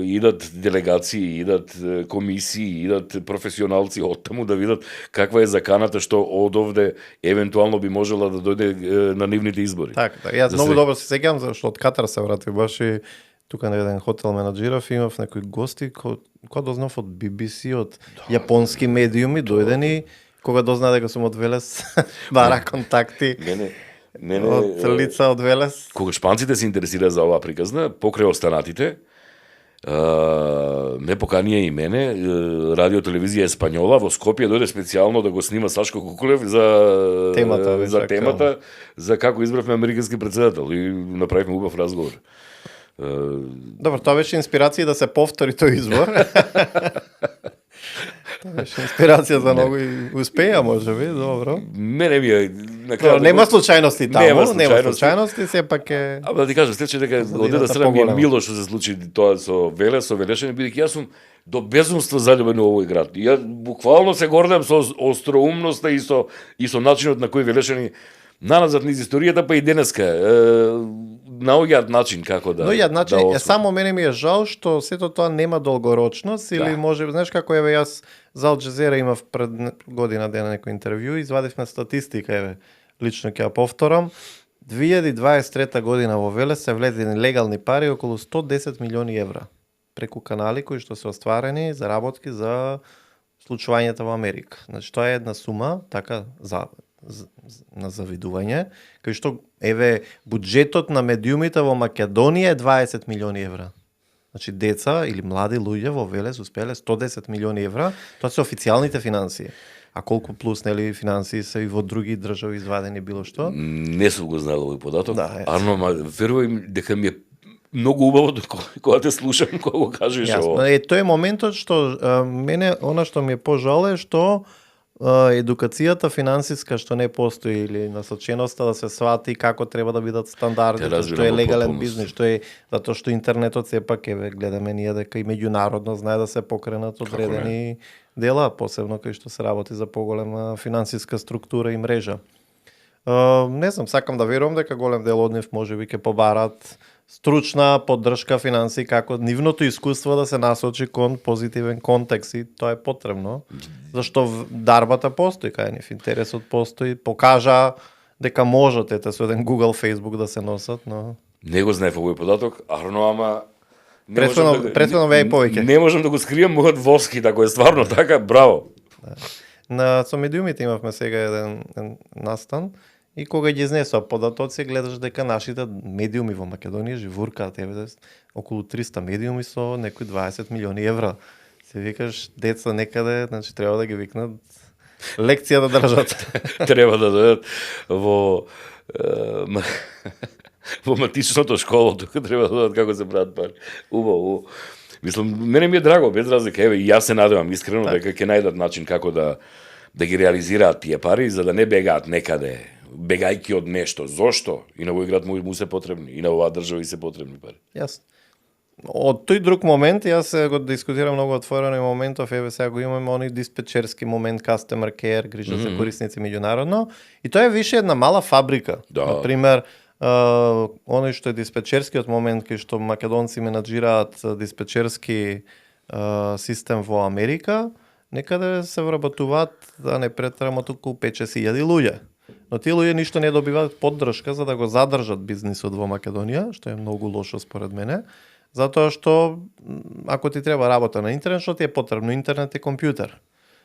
идат делегации, идат комисии, идат професионалци од таму да видат каква е заканата што од овде евентуално би можела да дојде на нивните избори. Така, јас многу добро се сеќавам зашто од Катар се врати баш и тука на еден хотел менаџирав, имав некои гости кои дознав од BBC, од јапонски медиуми, дојдени кога дозна дека сум од Велес, бара контакти. Од лица од Велес. Кога шпанците се интересира за оваа приказна, покрај останатите, ме поканија и мене, радио телевизија Еспањола во Скопје дојде специјално да го снима Сашко Кукулев за темата за како избравме американски председател и направивме убав разговор. Добро, тоа беше инспирација да се повтори тој избор. Тоа беше инспирација за многу и успеа, можеби, добро. Мене ми е на крај. Нема случајности таму, нема случајности, сепак е. Да ти кажам, след дека од една страна ми е мило што се случи тоа со Велес, со Велешани, бидејќи јас сум до безумство заљубен во овој град. Ја буквално се гордам со остроумноста и со начинот на кој Велешани наназад низ историјата, па и денеска наоѓаат начин како да. Наоѓаат начин, само мене ми е жал што сето тоа нема долгорочност или може, знаеш како еве јас за Ал Джазера имав пред година дена некој интервју, извадивме статистика, еве лично ќе ја повторам. 2023 година во Велес се влезени легални пари околу 110 милиони евра преку канали кои што се остварени заработки за случувањата во Америка. Значи тоа е една сума така на завидување, кај што еве буџетот на медиумите во Македонија е 20 милиони евра. Значи деца или млади луѓе во Велес успеле 110 милиони евра, тоа се официјалните финансии. А колку плюс нели финансии се и во други држави извадени било што? Не сум го знал овој податок. Да, Арно, верувај дека ми е многу убаво кога те слушам кога го кажеш ово. Тој е моментот што мене она што ми е пожал е што едукацијата финансиска што не постои или насоченоста да се свати како треба да бидат стандардите, што е легален бизнис, што е затоа што интернетот сепак гледаме ние дека и меѓународно знае да се покренат одредени дела, посебно кај што се работи за поголема финансиска структура и мрежа. Не знам, сакам да верувам дека голем дел од нив можеби ќе побарат стручна поддршка финансии како нивното искуство да се насочи кон позитивен контекст и тоа е потребно. Зашто дарбата постои кај нив, интересот постои, покажа дека можат со еден Google, Facebook да се носат, но не го знаев овој податок, ама претходно веќе повеќе. Не можам да го скријам мојот воски, ако е стварно така, браво. На со медиумите имавме сега еден настан и кога ги изнесоа податоци, гледаш дека нашите медиуми во Македонија живуркаат околу 300 медиуми со некои 20 милиони евра. Се викаш деца некаде, значи треба да ги викнат лекција да држат. Треба да дојдат во матичното школо, тука треба да дојдат како се прават пари. Убаво. Мислам, мене ми е драго, без разлика, еве, јас се надевам искрено дека ќе најдат начин како да ги реализираат тие пари, за да не бегаат некаде, бегајки од нешто. Зошто? И на овој град му се потребни, и на оваа држава и се потребни пари. Јас. Од тој друг момент, јас го дискутирам многу отворено и моментов, еве сега го имаме оној диспетчерски момент, customer care, грижа за корисници меѓународно, и тоа е више една мала фабрика. Да. Например, оној што е диспетчерскиот момент, кај што македонци менаџираат диспетчерски систем во Америка, некаде се вработуваат, да не претерам, околу 5-6 луѓе. Но тие луѓе ништо не добиваат поддршка за да го задржат бизнисот во Македонија, што е многу лошо според мене, затоа што ако ти треба работа на интернет, што ти е потребно? Интернет и компјутер.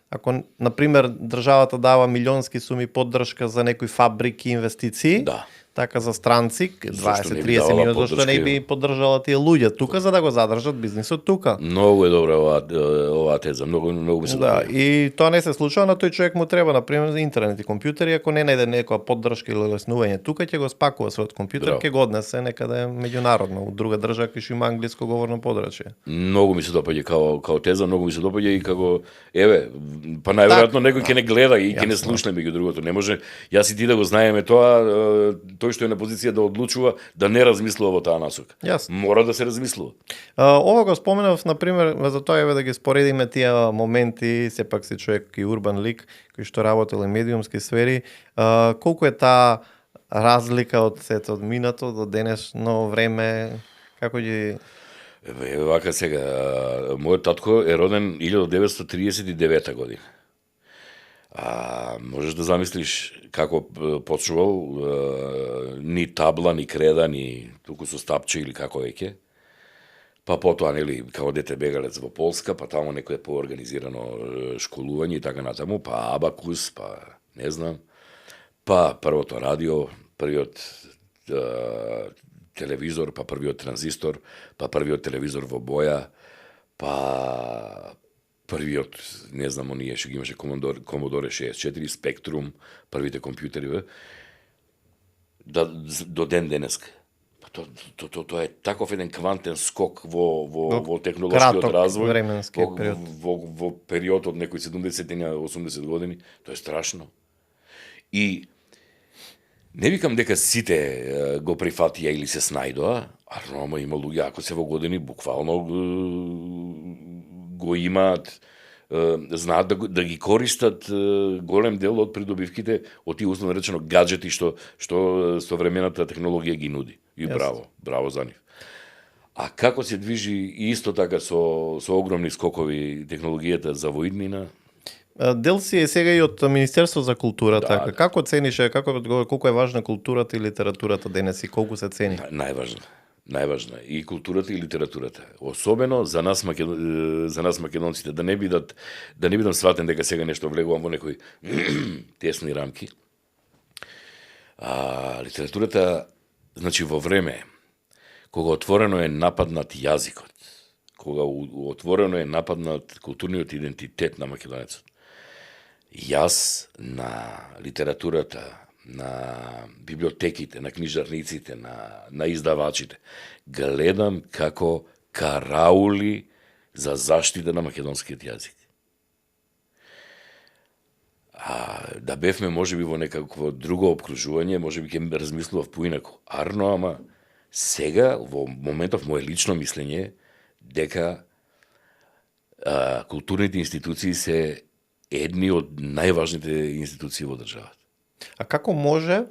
Ако, например, државата дава милионски суми поддршка за некои фабрики, инвестиции, Да. така за странци, 20-30 милиони, зашто не би поддржала тие луѓе тука за да го задржат бизнисот тука? Многу е добра оваа теза, многу ми се Да, и тоа не се случува, на тој човек му треба, например, за интернет и компјутери, ако не најде некоја поддршка или леснување тука, ќе го спакува својот компјутер, ќе го однесе некаде меѓународно, у друга држава кај што има англиско говорно подрачје. Многу ми се допаѓа као теза, многу ми се допаѓа и како еве, па најверојатно некој ќе не гледа и ќе не слушне меѓу другото. Не може јас и ти да го знаеме тоа, тој што е на позиција да одлучува да не размислува во таа насока. Мора да се размислува. Ова го споменав, например, за тоа еве да ги споредиме тие моменти, сепак си човек и урбан лик, кој што работел и медиумски сфери, колку е таа разлика од сето од минато до денешно време, како ги... Еве вака сега, мојот татко е роден 1939 година. Можеш да замислиш како почнувал, ни табла, ни креда, ни туку со стапче или како веќе. Па потоа, нели, како дете бегалец во Полска, па таму некое поорганизирано школување и така натаму, па абакус, па не знам, па првото радио, првиот телевизор, па првиот транзистор, па првиот телевизор во боја, па првиот, не знам, оние што ги имаше Commodore 64, Spectrum, првите компјутери, до ден денеска. Тоа е таков еден квантен скок во технолошкиот развој, во период од некои 70-80 години, тоа е страшно. И не викам дека сите го прифатија или се снајдоа, ама има луѓе, ако се во години, буквално го имаат, знаат да ги користат голем дел од придобивките од тие условно речено гаджети што современата технологија ги нуди. И браво за нив. А како се движи исто така со огромни скокови технологијата за воиднина? Дел си е сега и од Министерство за култура, Да, така. да. Како ценише, колку е важна културата и литературата денес и колку се цени? Најважна и културата и литературата. Особено за нас македонците, да не бидам сватен дека сега нешто влегувам во некои тесни рамки. Литературата, значи во време кога отворено е нападнат јазикот, кога отворено е нападнат културниот идентитет на македонецот, јас на литературата, на библиотеките, на книжарниците, на издавачите, гледам како караули за заштита на македонскиот јазик. Да бевме можеби во некакво друго обкружување, можеби ќе размислував поинаку. Арно, ама сега, во моментов, моje лично мислење дека културните институции се едни од најважните институции во државата. А како може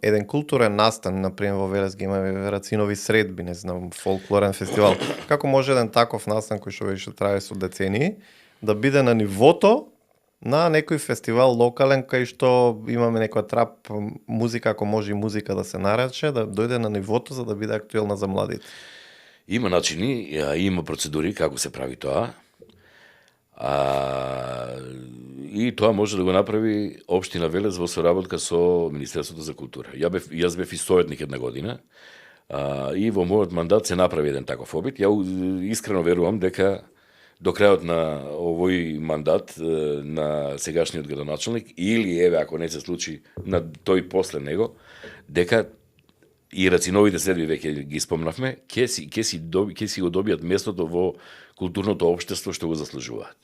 еден културен настан, например во Велес ги имаме Рацинови средби, не знам, фолклорен фестивал, како може еден таков настан кој што веќе трае со децении да биде на нивото на некој фестивал локален кај што имаме некоја трап музика, ако може и музика да се нарече, да дојде на нивото за да биде актуелна за младите? Има начини, има процедури како се прави тоа. И тоа може да го направи општина Велес во соработка со Министерството за култура. Јас бев и советник една година и во мојот мандат се направи еден таков обид. Ја искрено верувам дека до крајот на овој мандат на сегашниот градоначалник или еве ако не се случи на тој после него, дека и Рациновите средби веќе ги спомнавме, ќе си го добијат местото во културното општество што го заслужуваат.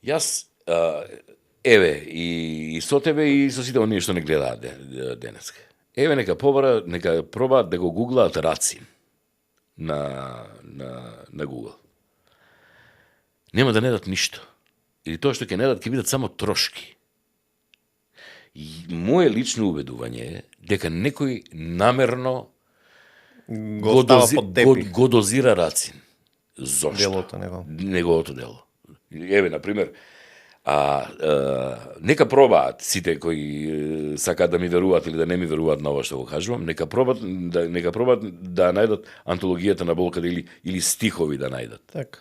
Јас, еве, и со тебе и со сите оние што не гледаат денеска. Еве, нека пробаат да го гуглаат Рацин на Google. Нема да не дадат ништо. Или тоа што ќе не дадат ќе бидат само трошки. И моje лично убедување е дека некој намерно го дозира Рацин. Зошто? Делото неговото дело. Еве, например, нека пробаат сите кои сакаат да ми веруваат или да не ми веруваат на ова што го кажувам, нека пробаат да најдат антологијата на Болкаде или стихови да најдат. Така.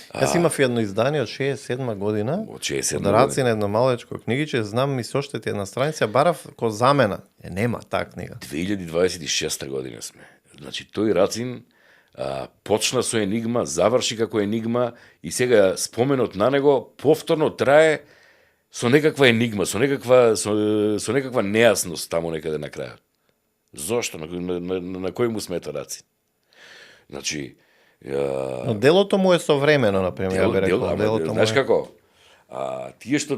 Јас имав едно издание од 67 година. Од 67 година. Рацин едно малечко книгиче, знам и со уште една страница, барав ко замена. Нема таа книга. 2026 година сме. Значи тој Рацин почна со енигма, заврши како енигма и сега споменот на него повторно трае со некаква енигма, со некаква нејасност таму некаде на крајот. Зошто? На кој му смета Рацин? Значи, но делото му е современо, например, делото знаеш како? Тие што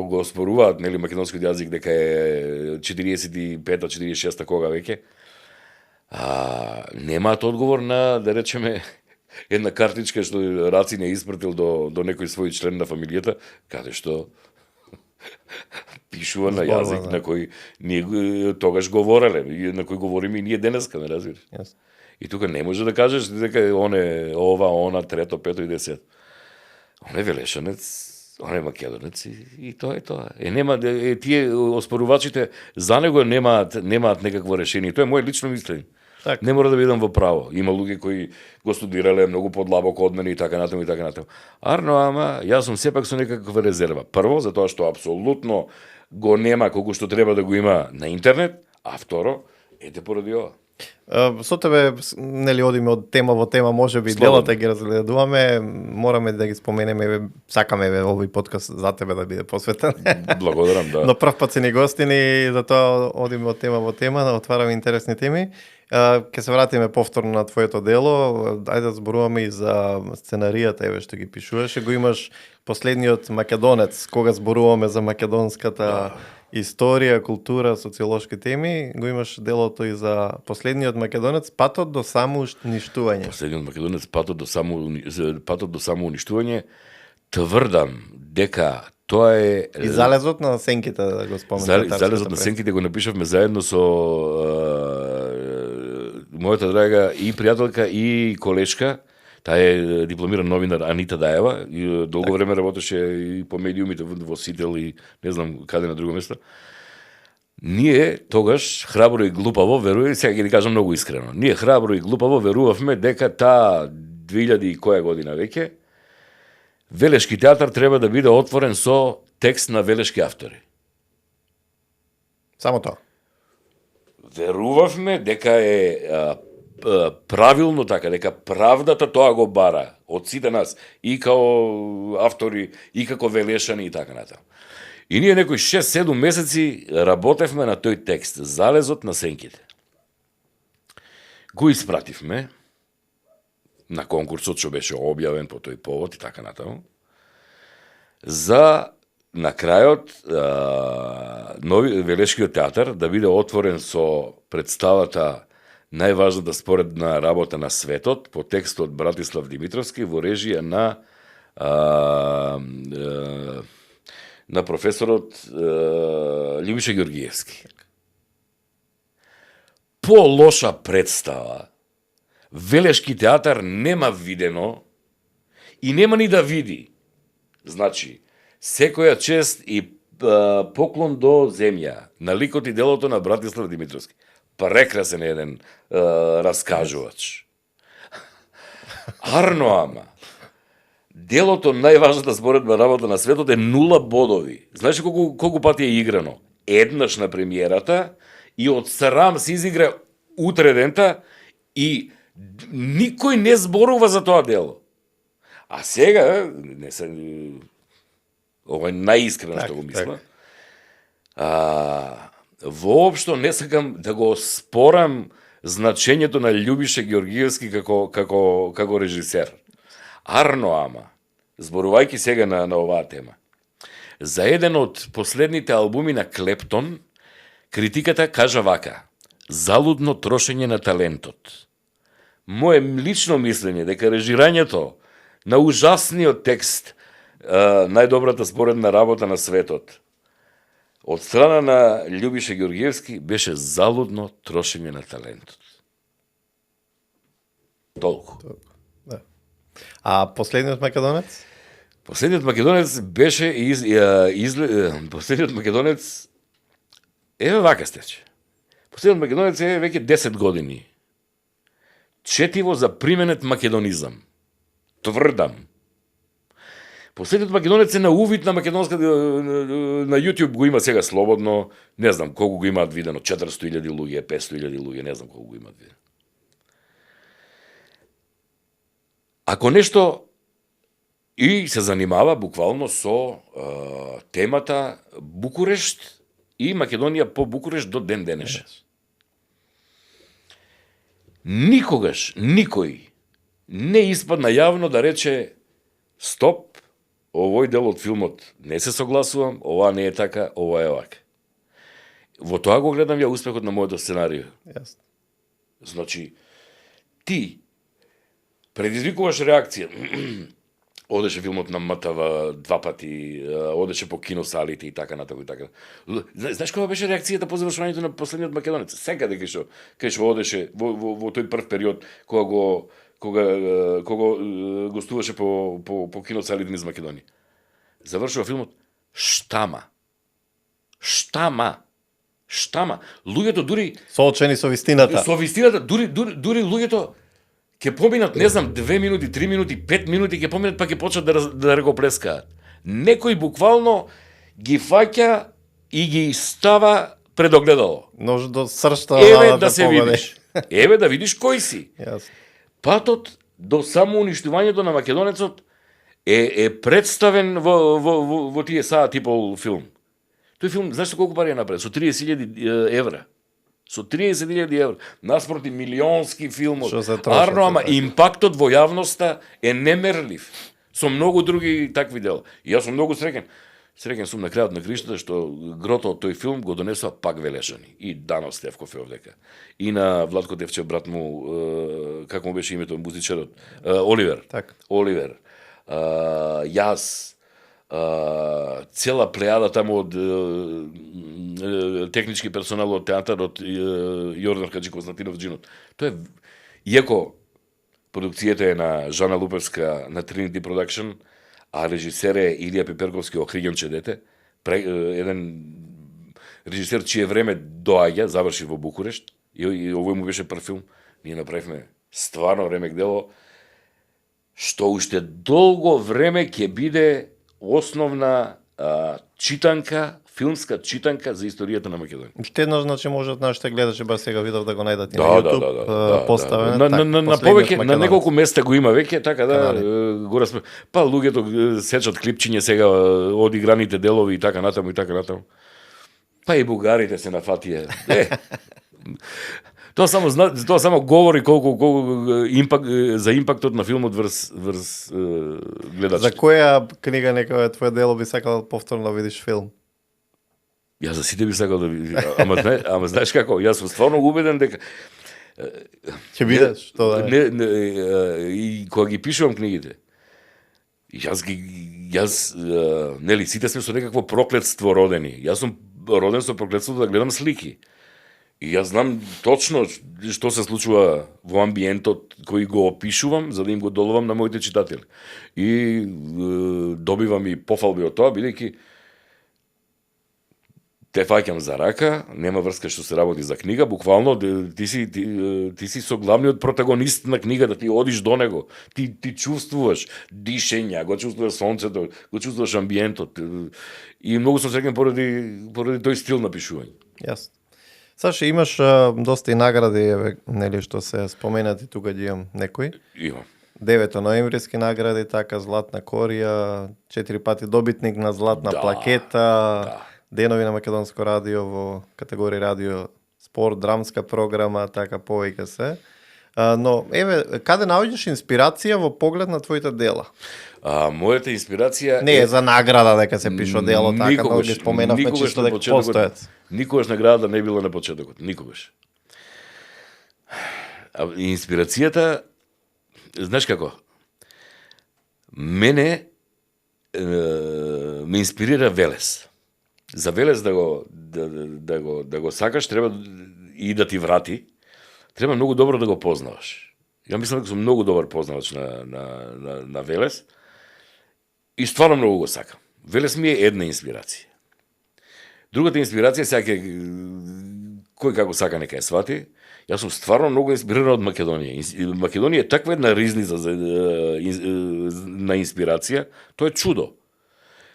го оспоруваат, нели, македонскиот јазик дека е 45-та, 46-та кога веќе, немаат одговор на, да речеме, една картичка што Рацин е испратил до некој свој член на фамилијата, каде што пишува на јазик на кој ние тогаш говореле, на кој говориме и ние денеска, не разбираш? Yes. И тука не може да кажеш дека он е ова, она, трето, пето и десет. Он е велешанец, он е македонец и тоа е тоа. Тие оспорувачите за него немаат некакво решение. Тоа е моје лично мислење. Так. Не мора да бидам во право. Има луѓе кои го студирале многу подлабоко од мене и така натаму и така натаму. Арно, ама јас сум сепак со некаква резерва. Прво, затоа што апсолутно го нема колку што треба да го има на интернет, а второ, ете поради ова. Со тебе, нели, одиме од тема во тема, може би делата ги разгледуваме, мораме да ги споменеме, сакаме овој подкаст за тебе да биде посветен. Благодарам, да. Но прв пат се ни гостини, затоа одиме од тема во тема, да отвараме интересни теми. Ке се вратиме повторно на твоето дело, ајде да зборуваме и за сценаријата, еве што ги пишуваше, го имаш Последниот македонец, кога зборуваме за македонската историја, култура, социолошки теми, го имаш делото и за Последниот македонец, патот до самоуништување. Последниот македонец, патот до самоуништување, тврдам дека тоа е... И залезот на сенките, да го споменам. Залезот на сенките го напишавме заедно со мојата драга и пријателка и колешка, Таа е дипломиран новинар Анита Даева и долго време работеше и по медиумите во Сител и не знам каде на друго место. Ние тогаш храбро и глупаво веруваме, сега ќе ги кажам многу искрено. Ние храбро и глупаво верувавме дека таа 2000 и која година веќе Велешки театар треба да биде отворен со текст на велешки автори. Само тоа. Верувавме дека е правилно така, дека правдата тоа го бара од сите нас, и као автори, и како велешани и така натаму. И ние некои 6-7 месеци работевме на тој текст, Залезот на сенките. Го испративме на конкурсот што беше објавен по тој повод и така натаму. За на крајот Велешкиот театар да биде отворен со представата најважната споредна работа на светот по текст од Братислав Димитровски во режија на професорот Љубиша Ѓоргиевски. По лоша представа Велешки театар нема видено и нема ни да види. Значи, секоја чест и поклон до земја на ликот и делото на Братислав Димитровски. Прекрасен еден раскажувач. Арно ама. Делото најважната споредна работа на светот е 0 бодови. Знаеш колку пати е играно? Еднаш на премиерата и од срам се изигра утре дента и никој не зборува за тоа дело. А сега, не се, ова е најискрено што го мислам, воопшто не сакам да го спорам значењето на Љубиша Ѓоргиевски како режисер. Арно ама, зборувајќи сега на оваа тема, за еден од последните албуми на Клептон, критиката кажа вака: залудно трошење на талентот. Моje лично мислење дека режирањето на ужасниот текст, најдобрата споредна работа на светот, од страна на Љубиша Ѓоргиевски беше залудно трошење на талентот. Толку. Да. А последниот македонец? Последниот македонец беше последниот македонец еве вака стече. Последниот македонец е веќе 10 години. Четиво за применет македонизам. Тврдам. Последниот македонец е на увид на македонска на YouTube го има сега слободно, не знам колку го имаат видено, 400.000 луѓе, 500.000 луѓе, не знам колку го имаат видено. Ако нешто и се занимава буквално со темата Букурешт и Македонија по Букурешт до ден денешен. Никогаш никој не испадна јавно да рече стоп, овој дел од филмот не се согласувам, ова не е така, ова е вака. Во тоа го гледам ја успехот на моето сценарио. Јасно. Значи, ти предизвикуваш реакција. Одеше филмот на МТВ 2 пати, одеше по киносалите и така натаму и така. Знаеш која беше реакцијата по завршувањето на последниот македонец? Секаде кај што одеше во тој прв период кога гостуваше по киносалите низ Македонија. Завршува филмот штама. Луѓето дури Соочени со вистината. дури луѓето ќе поминат, не знам, 2 минути, 3 минути, 5 минути, ќе поминат, па ќе почнат да рекоплескаат. Некој буквално ги фаќа и ги става пред огледало. Нож до сршта. Еве да се видиш. Еве да видиш кој си. Јасно. Патот до самоуништувањето на македонецот е представен во тие саа типол филм. Тој филм, знаеш колку пари е направен? Со 30.000 евра. Со 30.000 евра. Наспроти милионски филмот. Арно, ама импактот во јавноста е немерлив. Со многу други такви дела. И јас сум многу среќен. Среќен сум на крајот на криштата што грото од тој филм го донесува пак велешани. И Дано Стевков е овдека. И на Владко Девчев брат му, како му беше името музичарот? Оливер. Так. Оливер. Јас, цела плејада таму од технички персонал од театарот, Јордан Хаджиков, Знатинов Джинот. Тоа е, иако продукцијата е на Жана Лупевска на Trinity Production, а режисер е Илија Пиперковски, Охридјонче дете, еден режисер чие време доаѓа, заврши во Букурешт, и овој му беше прв филм. Ние направивме стварно ремек дело, што уште долго време ќе биде основна читанка, филмска читанка за историјата на Македонија. Уште еднаш, значи, можат нашите гледачи, ба сега видов да го најдат и на Да, YouTube, поставено. На повеќе, на неколку места го има веќе, така да го распре... Па луѓето сечат клипчиња сега од играните делови и така натаму и така натаму. Па и бугарите се нафатија. Тоа само говори колку за импактот на филмот врз гледачите. За која книга некоја твое дело би сакал повторно да видиш филм? Јас за сите би сакал да видиш. Ама знаеш како, јас сум стварно убеден дека ќе бидеш тоа. И кога ги пишувам книгите, јас нели сите сме со некакво проклетство родени. Јас сум роден со проклетството да гледам слики. И јас знам точно што се случува во амбиентот кој го опишувам, за да им го долувам на моите читатели. И добивам и пофалби од тоа, бидејќи те фаќам за рака, нема врска што се работи за книга, буквално ти си со главниот протагонист на книгата, ти одиш до него, ти чувствуваш дишења, го чувствуваш сонцето, го чувствуваш амбиентот. И многу сум среќен поради тој стил на пишување. Јасно. Саша, имаш доста и награди, нели, што се споменати, тука ги имам некои. Имам. 9 ноемвриски награди, така, Златна корија, 4 пати добитник на Златна плакета, денови на Македонско радио во категорија радио спорт, драмска програма, така повеќе се. Но, еве, каде наоѓаш инспирација во поглед на твоите дела? Мојата инспирација не е за награда дека се пише дело, така, но ги споменавме чисто дека постојат. Никогаш наградата не била на почетокот, никогаш. Инспирацијата, знаеш како, мене ме инспирира Велес. За Велес да го сакаш, треба и да ти врати, треба многу добро да го познаваш. Ја мислам дека сум многу добар познавач на Велес и стварно многу го сакам. Велес ми е една инспирација. Другата инспирација, сега кој како сака нека ја свати, јас сум стварно многу инспириран од Македонија. Македонија е таква една ризница на инспирација, тоа е чудо.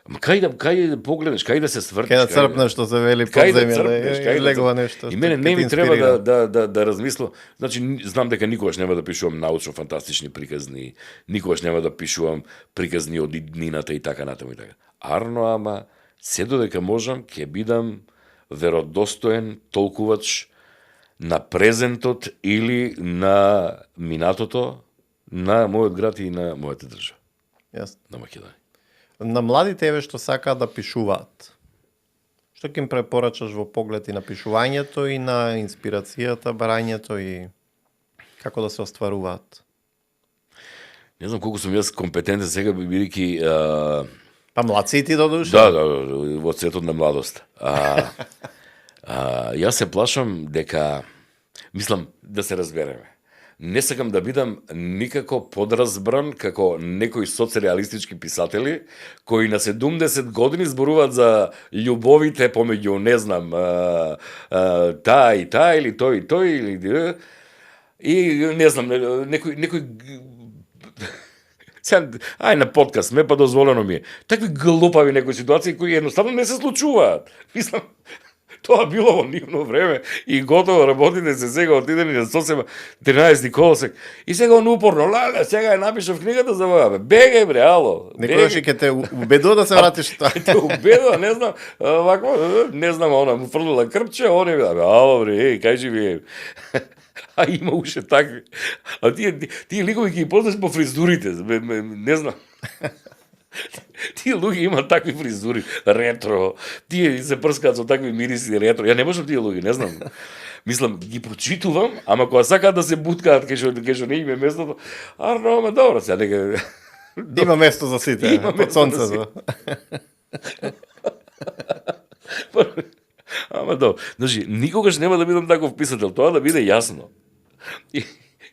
Кај да погледнеш, кај да се свртиш, кај да црпнеш, што се вели подземја, да легува нешто. И мене не ми треба да размислам, значи знам дека никогаш нема да пишувам научно фантастични приказни, никогаш нема да пишувам приказни од иднината и така натаму и така. Арно, ама се додека можам ќе бидам веродостоен толкувач на презентот или на минатото на мојот град и на мојата држава. Јасно. На Македонија. На младите еве што сакаат да пишуваат, што ќе им препорачаш во поглед и на пишувањето и на инспирацијата, барањето и како да се остваруваат? Не знам колку сум јас компетентен сега, бидејќи Па младци и ти до душа. Да, во цветот на младост. Јас се плашам дека, мислам да се разбереме, не сакам да бидам никако подразбран како некои соцреалистички писатели кои на 70 години зборуваат за љубовите помеѓу, не знам, таа и таа или тој и тој или и не знам, некој ај на подкаст ме па дозволено ми е. Такви глупави некои ситуации кои едноставно не се случуваат. Мислам, тоа било во нивно време и готово работите се сега отидени на сосема 13 колосек. И сега он упорно, сега ја напишав книгата за ваа. Бегај бре, ало. Некојаш ќе те убедува да се вратиш тоа. Те убедува, не знам, вако, не знам, она му фрлила крпче, он е, ало бре, кај живее. А има уште такви. А тие ликови ги познаш по фризурите, не знам. Тие луѓе имаат такви фризури, ретро, тие се прскаат со такви мириси ретро. Ја не можам тие луѓе, не знам. Мислам, ги прочитувам, ама кога сакаат да се буткаат кај што не име местото, ама добро, сега нека... Има место за сите, под сонцето. Ама добро. Значи, никогаш нема да бидам таков писател, тоа да биде јасно. И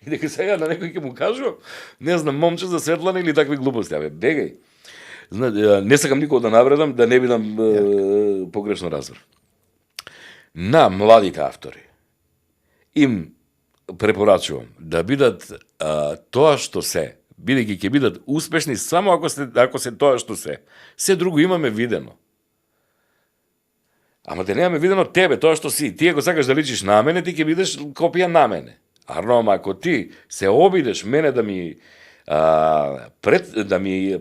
И дека сега на некој ќе му кажу, не знам, момче за Светлана или такви глупости, бегај. Не сакам никога да навредам, да не бидам погрешно разбор. На младите автори им препорачувам да бидат тоа што се, бидејќи ќе бидат успешни само ако се тоа што се. Се друго имаме видено. Ама те немаме видено тебе, тоа што си. Ти ако сакаш да личиш на мене, ти ќе бидеш копија на мене. Ама ако ти се обидеш мене да ми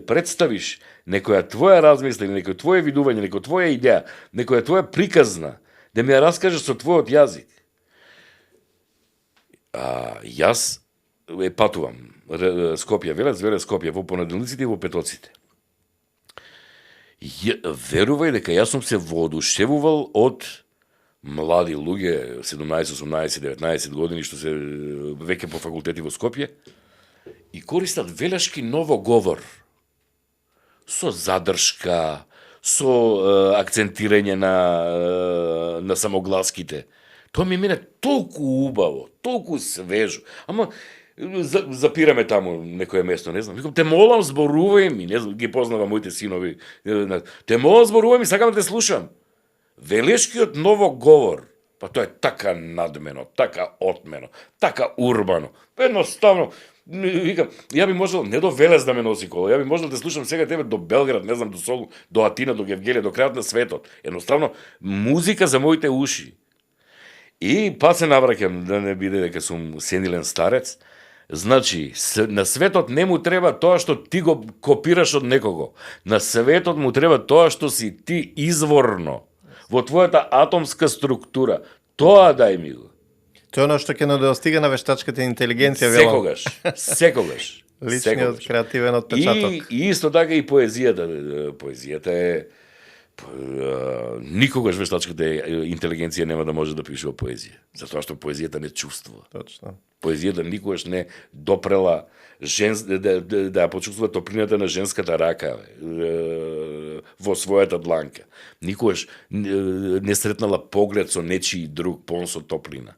представиш некоја твоја размисла, некој твое видување, некоја твоја идеја, некоја твоја приказна, да ми ја раскажеш со твојот јазик. Јас патувам Скопје Велес, Велес Скопје во понеделниците и во петоците. Верувај дека јас сум се воодушевувал од млади луѓе, 17, 18, 19 години, што се веќе по факултети во Скопје, и користат велешки новоговор, со задршка, со акцентирање на самогласките. Тоа ми мене толку убаво, толку свежо. Ама запираме таму некое место, не знам. Викам, те молам, зборувај ми, не знам, ги познавам моите синови. Те молам, зборувај ми, сакам да те слушам. Велешкиот новоговор, па тоа е така надмено, така отмено, така урбано. Едноставно, викам, ја би можел не до Велес да ме носи кола, ја би можел да слушам сега тебе до Белград, не знам, до Солун, до Атина, до Гевгелија, до крајот на светот. Едноставно, музика за моите уши. И па се навраќам, да не биде дека сум сенилен старец. Значи, на светот не му треба тоа што ти го копираш од некого. На светот му треба тоа што си ти изворно, во твојата атомска структура. Тоа дај ми го. Тоа е оно што ќе недостига на вештачката интелигенција. Секогаш. Личниот креативен отпечаток. И исто така и поезијата. Поезијата е никогаш вештачката интелигенција нема да може да пишува поезија, затоа што поезијата не чувствува. Точно. Поезијата никогаш не допрела да почувствува топлината на женската рака во својата дланка. Никогаш не сретнала поглед со нечии друг полн со топлина.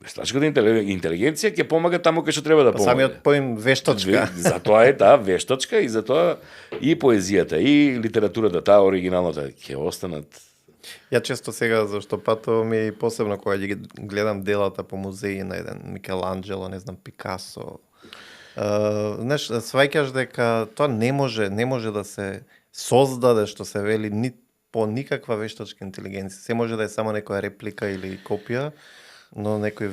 Вештачката интелигенција ќе помага таму кај што треба да помага. Самиот поим вештачка. Затоа е таа вештачка и затоа и поезијата и литературата, таа оригиналната ќе останат. Ја често сега зашто патувам и посебно кога ги гледам делата по музеи на еден Микеланджело, не знам, Пикасо. Знаеш, сваќаш дека тоа не може да се создаде, што се вели, ни по никаква вештачка интелигенција. Се може да е само некоја реплика или копија, но некој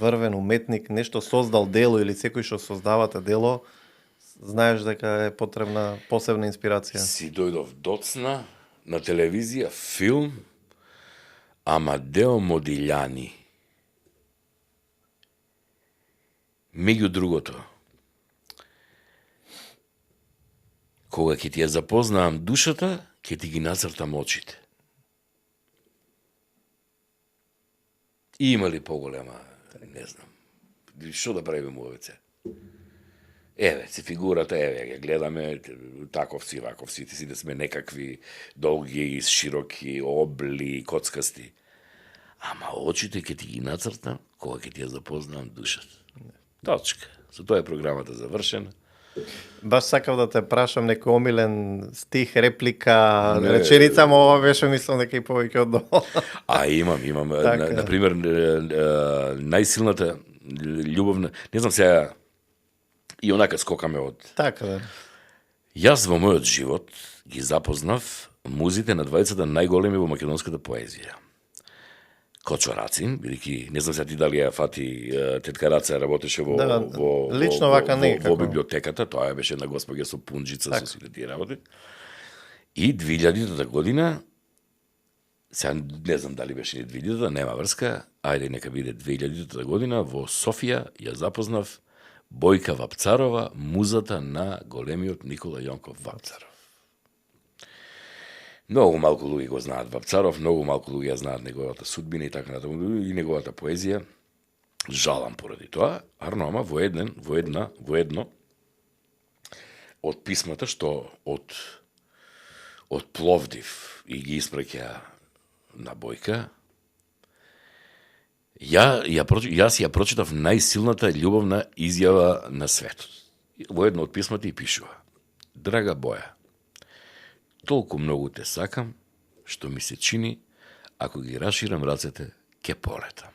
врвен уметник нешто создал дело или секој што создавате дело, знаеш дека е потребна посебна инспирација. Си дојдов доцна на телевизија филм Амадео Модилјани. Меѓу другото, кога ќе ти ја запознавам душата, ќе ти ги нацртам очите. И има ли поголема, не знам, што да правиме овеце? Еве, си фигурата, еве, ја гледаме, таковци, ваковци, ти си да сме некакви долги, широки, обли, коцкасти. Ама очите ќе ти ги нацртам, кога ќе ти ја запознавам душата. Точка. Со тоа е програмата завршена. Баш сакав да те прашам некој омилен стих, реплика, реченица, ама ова беше, мислам дека и повеќе од долу. Имам. Така. Например, најсилната љубовна, не знам сега, и онака скокаме од... Така да. Јас во мојот живот ги запознав музите на двајцата најголеми во македонската поезија. Кочо Рацин, бидејќи не знам се ти дали ја фати тетка Раца работеше во лично вака во библиотеката, тоа беше една госпоѓа со пунџица со сите тие работи. И 2000-та година, сега не знам дали беше не 2000-та, нема врска, ајде нека биде 2000-та година, во Софија ја запознав Бојка Вапцарова, музата на големиот Никола Јонков Вапцаров. Многу малку луѓе го знаат Вапцаров, многу малку луѓе знаат неговата судбина и така натаму, и неговата поезија. Жалам поради тоа, ама во едно од писмата што од Пловдив и ги испраќа на Бојка, Јас ја прочитав најсилната љубовна изјава на светот. Во едно од писмата и пишува: Драга Боја, толку многу те сакам, што ми се чини, ако ги раширам рацете, ке полетам.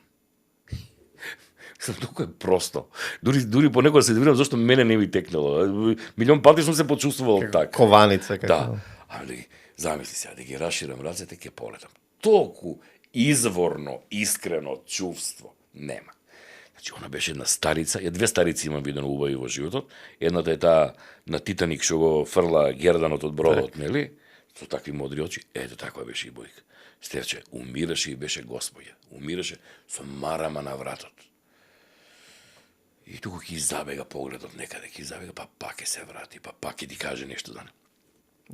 Толку е просто. Дури понекогаш се дивирам зашто мене не ми текнало. Милион пати сум се почувствувал така. Кованица како. Да. Али замисли сега да ги раширам рацете, ке полетам. Толку изворно, искрено чувство нема. Значи, она беше една старица, две старици имам видено убави во животот. Едната е таа на Титаник што го фрла герданот од бродот, нели? Со такви модри очи. Ето таква беше и Бојка. Стерче, умираше и беше Господја. Умираше со марама на вратот. И туку ќе забега погледот некаде, ќе забега, па пак ќе се врати, па пак ќе ти каже нешто за не.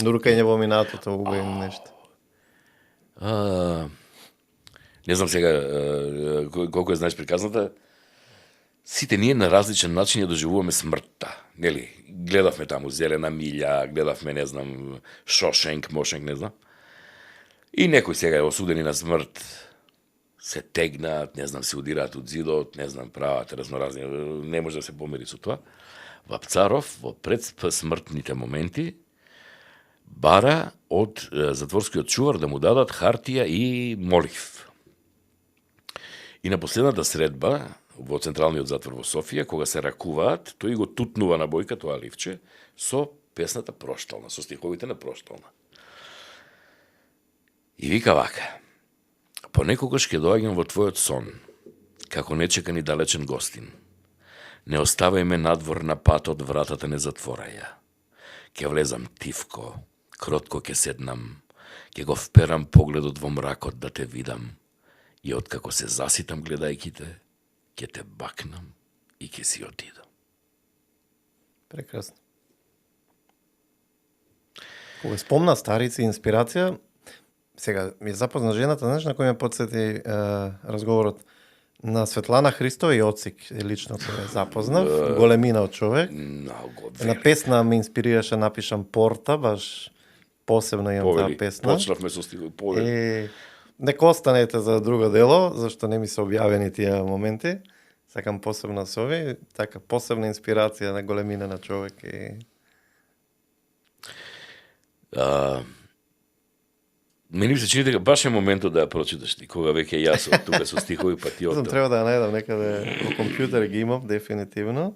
Нуркање во минатото, убави нешто. Не знам сега колку е знаеш приказната. Сите ние на различен начин ја доживуваме смртта, нели? Гледавме таму Зелена милја, гледавме, не знам, Шошенк, Мошенк, не знам. И некои сега е осудени на смрт, се тегнат, не знам, се удираат од зидот, не знам, прават разноразни, не може да се помери со тоа. Вапцаров во предсмртните моменти бара од затворскиот чувар да му дадат хартија и молив. И на последната средба во Централниот затвор во Софија, кога се ракуваат, тој го тутнува на Бојка тоа ливче со песната Проштална, со стиховите на Проштална. И вика вака: Понекогаш ќе доаѓам во твојот сон, како нечекан и далечен гостин. Не оставај ме надвор на патот, вратата не затвораја. Ке влезам тивко, кротко ке седнам, ке го вперам погледот во мракот да те видам, и откако се заситам гледајки те, ке те бакнам и ке си отидам. Прекрасно. Кога спомна старици инспирација, сега ми запозна жената, знаеш на кој ме подсети разговорот на Светлана Христова и Оцик, лично кој запознав, големина од човек. На песна ме инспирираше, напишам Порта, баш посебно имам таа песна. Почнавме со стихови, повели. Нека останете за друго дело, зашто не ми се објавени тие моменти. Сакам посебно со ови, така посебна инспирација на големина на човек и Мене ми се чини дека баш е моментот да ја прочиташ ти, кога веќе јас од тука со стихови, па ти од треба да ја најдам некаде во компјутер, ги имам дефинитивно.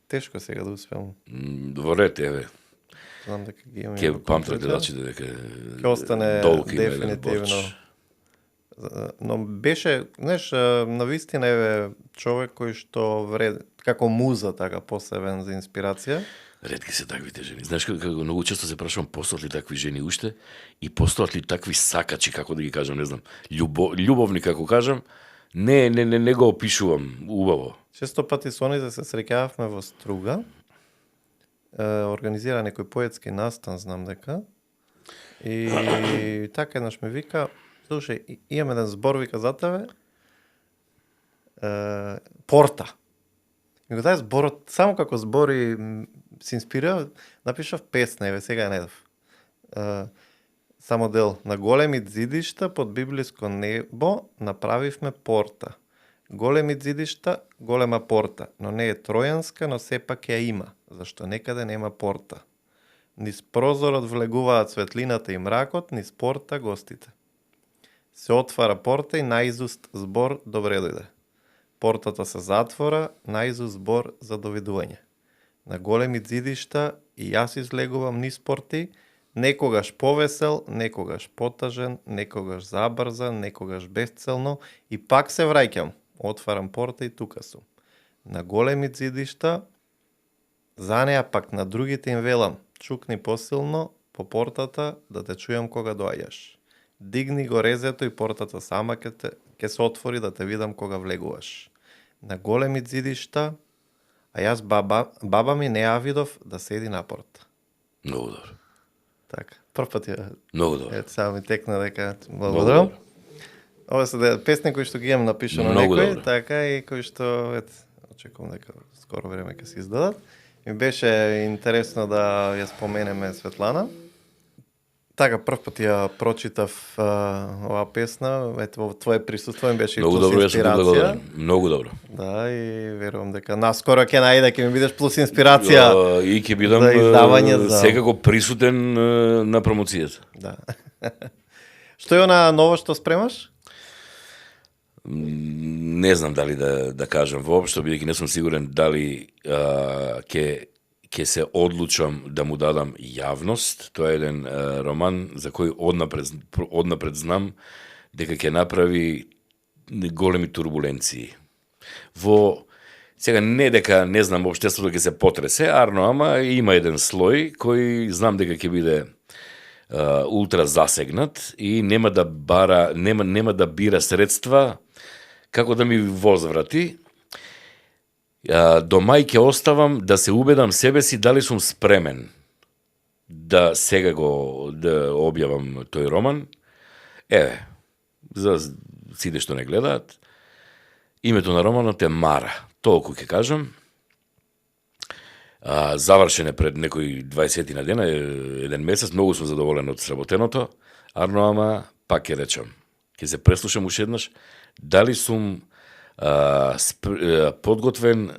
Тешко сега да успеам. Во ред, еве. Знам дека ги имам. Ке памтат гледачите дека ќе остане дефинитивно. Но беше, знаеш, навистина е човек кој што како муза, така посебен за инспирација. Ретки се таквите жени. Знаеш како многу често се прашувам, постојат ли такви жени уште и постојат ли такви сакачи, како да ги кажам, не знам, љубовни како кажам, не го опишувам убаво. Често пати со оние се среќававме во Струга. Организира некој поетски настан, знам дека. И така еднаш ме вика: слушај, имам еден збор, вика, за тебе. Порта. И го тај зборот, само како збори се инспирира, напишав песна, еве сега ја најдов. Само дел: на големи зидишта под библиско небо направивме порта. Големи зидишта, голема порта, но не е тројанска, но сепак ја има, зашто некаде нема порта. Низ прозорот влегуваат светлината и мракот, низ порта гостите. Се отвара порта и наизуст збор добре дојде. Портата се затвора, наизуст збор за довидување. На големи зидишта и јас излегувам низ порти, некогаш повесел, некогаш потажен, некогаш забрзан, некогаш безцелно, и пак се враќам, отварам порта и тука сум. На големи зидишта, за неа пак на другите им велам: чукни посилно по портата да те чујам кога доаѓаш. Дигни го резето и портата сама ќе се отвори да те видам кога влегуваш. На големи зидишта, а јас баба ми не ја видов да седи на порта. Многу добро. Така, прв пат ја... Многу добро. Ето, сега ми текна дека... Благодарам. Ова се песни кои што ги имам напишано некој, така, и кои што, ето, очекувам дека скоро време ќе се издадат. Ми беше интересно да ја споменеме Светлана. Така, прв пат ја прочитав оваа песна, ето во твое присуство ми беше Многу плюс добро, јас сум инспирација. благодарен. Многу добро. Да, и верувам дека наскоро ќе најде, ќе ми бидеш плюс инспирација. И ќе бидам за издавање, за- секако присутен на промоцијата. Да. Што е она ново што спремаш? Не знам дали да кажам воопшто, бидејќи не сум сигурен дали ќе се одлучам да му дадам јавност. Тоа е еден роман за кој однапред знам дека ќе направи големи турбуленции. Сега не дека не знам општеството ќе се потресе, ама има еден слој кој знам дека ќе биде ултра засегнат и нема да бира средства како да ми возврати. До мај ќе оставам да се убедам себе си дали сум спремен да сега да објавам тој роман. За сите што не гледаат, името на романот е Мара. Толку ќе кажам. Завршен е пред некои 20 на дена, еден месец, многу сум задоволен од сработеното, ама пак ќе речам, ќе се преслушам уште еднаш, дали сум подготвен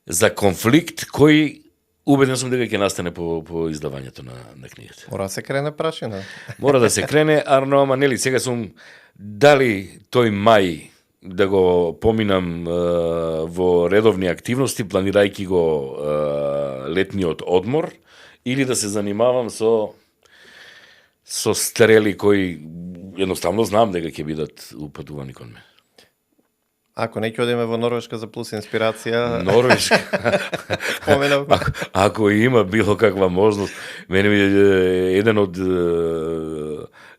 за конфликт кој убеден сум дека ќе настане по издавањето на книгата. Мора да се крене прашина. Мора да се крене, ама нели сега сум дали тој мај да го поминам во редовни активности, планирајќи го летниот одмор, или да се занимавам со стрели кои едноставно знам дека ќе бидат упатувани кон мене. Ако не ќе одиме во Норвешка за плюс инспирација, Норвешка. споменавме. Ако има било каква можност, мене ми еден од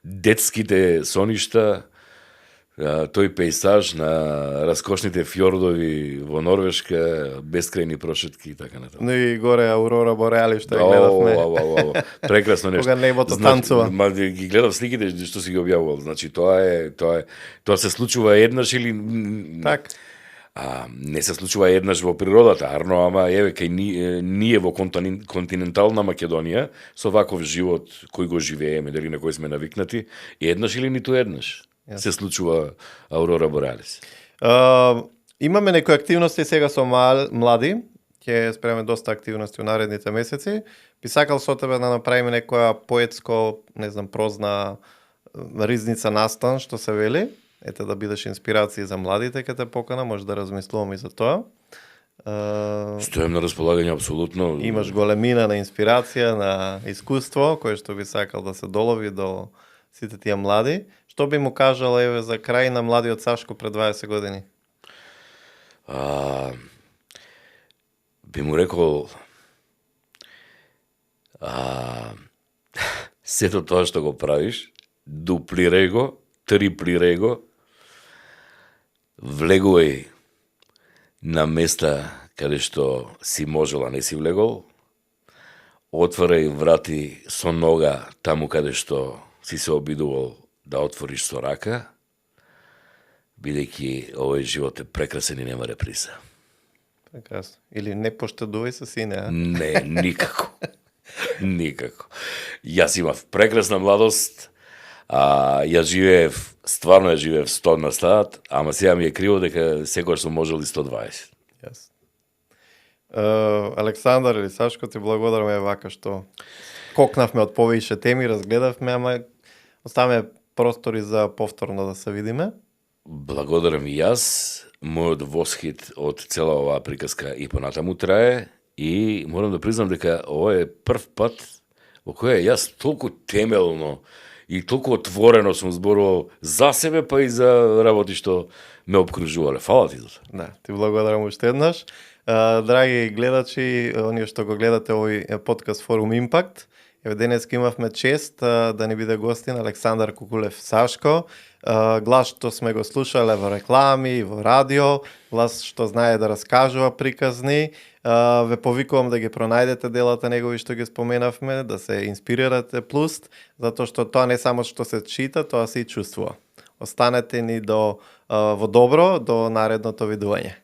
детските соништа, тој пејсаж на раскошните фјордови во Норвешка, бескрајни прошетки и така натаму. Но и горе Аурора Бореали што ја гледавме. Прекрасно нешто. Кога небото танцува. Ги гледав сликите што си ги објавувал. Значи тоа се случува еднаш или Так. не се случува еднаш во природата, ама кај ние во континентална Македонија со ваков живот кој го живееме, дали на кој сме навикнати, еднаш или ниту еднаш се случува Аурора Бореалис. Имаме некои активности сега со млади, ќе спреме доста активности во наредните месеци. Би сакал со тебе да направиме некоја поетско, не знам, прозна ризница настан, што се вели. Ете да бидеш инспирација за младите, ке те покана, може да размислуваме и за тоа. Стојам на располагање апсолутно. Имаш големина на инспирација, на искуство, кое што би сакал да се долови до сите тие млади. Што би му кажал за крај на младиот Сашко пред 20 години? Би му рекол сето тоа што го правиш, дуплирај го, триплирај го, влегувај на места каде што си можел, а не си влегол, отворај врати со нога таму каде што си се обидувал да отвориш со рака, бидејќи овој живот е прекрасен и нема реприза. Прекрасно. Или не поштедувај се сине, а? Не, никако. Никако. Јас имав прекрасна младост, стварно ја живеев 100 на стат, ама сега ми е криво дека секогаш сум можел и 120. Јас. Александар или Сашко, ти благодараме вака што кокнавме од повеќе теми, разгледавме, ама оставаме простори за повторно да се видиме. Благодарам и јас. Мојот восхит од цела оваа приказка и понатаму трае и морам да признам дека ова е прв пат во која јас толку темелно и толку отворено сум зборувал за себе, па и за работи што ме обкружувале. Фала ти за тоа. Да, ти благодарам уште еднаш. Драги гледачи, оние што го гледате овој подкаст Форум Импакт, еве денеска имавме чест да ни биде гостин Александар Кукулев Сашко, глас што сме го слушале во реклами, во радио, глас што знае да раскажува приказни. Ве повикувам да ги пронајдете делата негови што ги споменавме, да се инспирирате плюс, затоа што тоа не само што се чита, тоа се и чувствува. Останете ни во добро до наредното видување.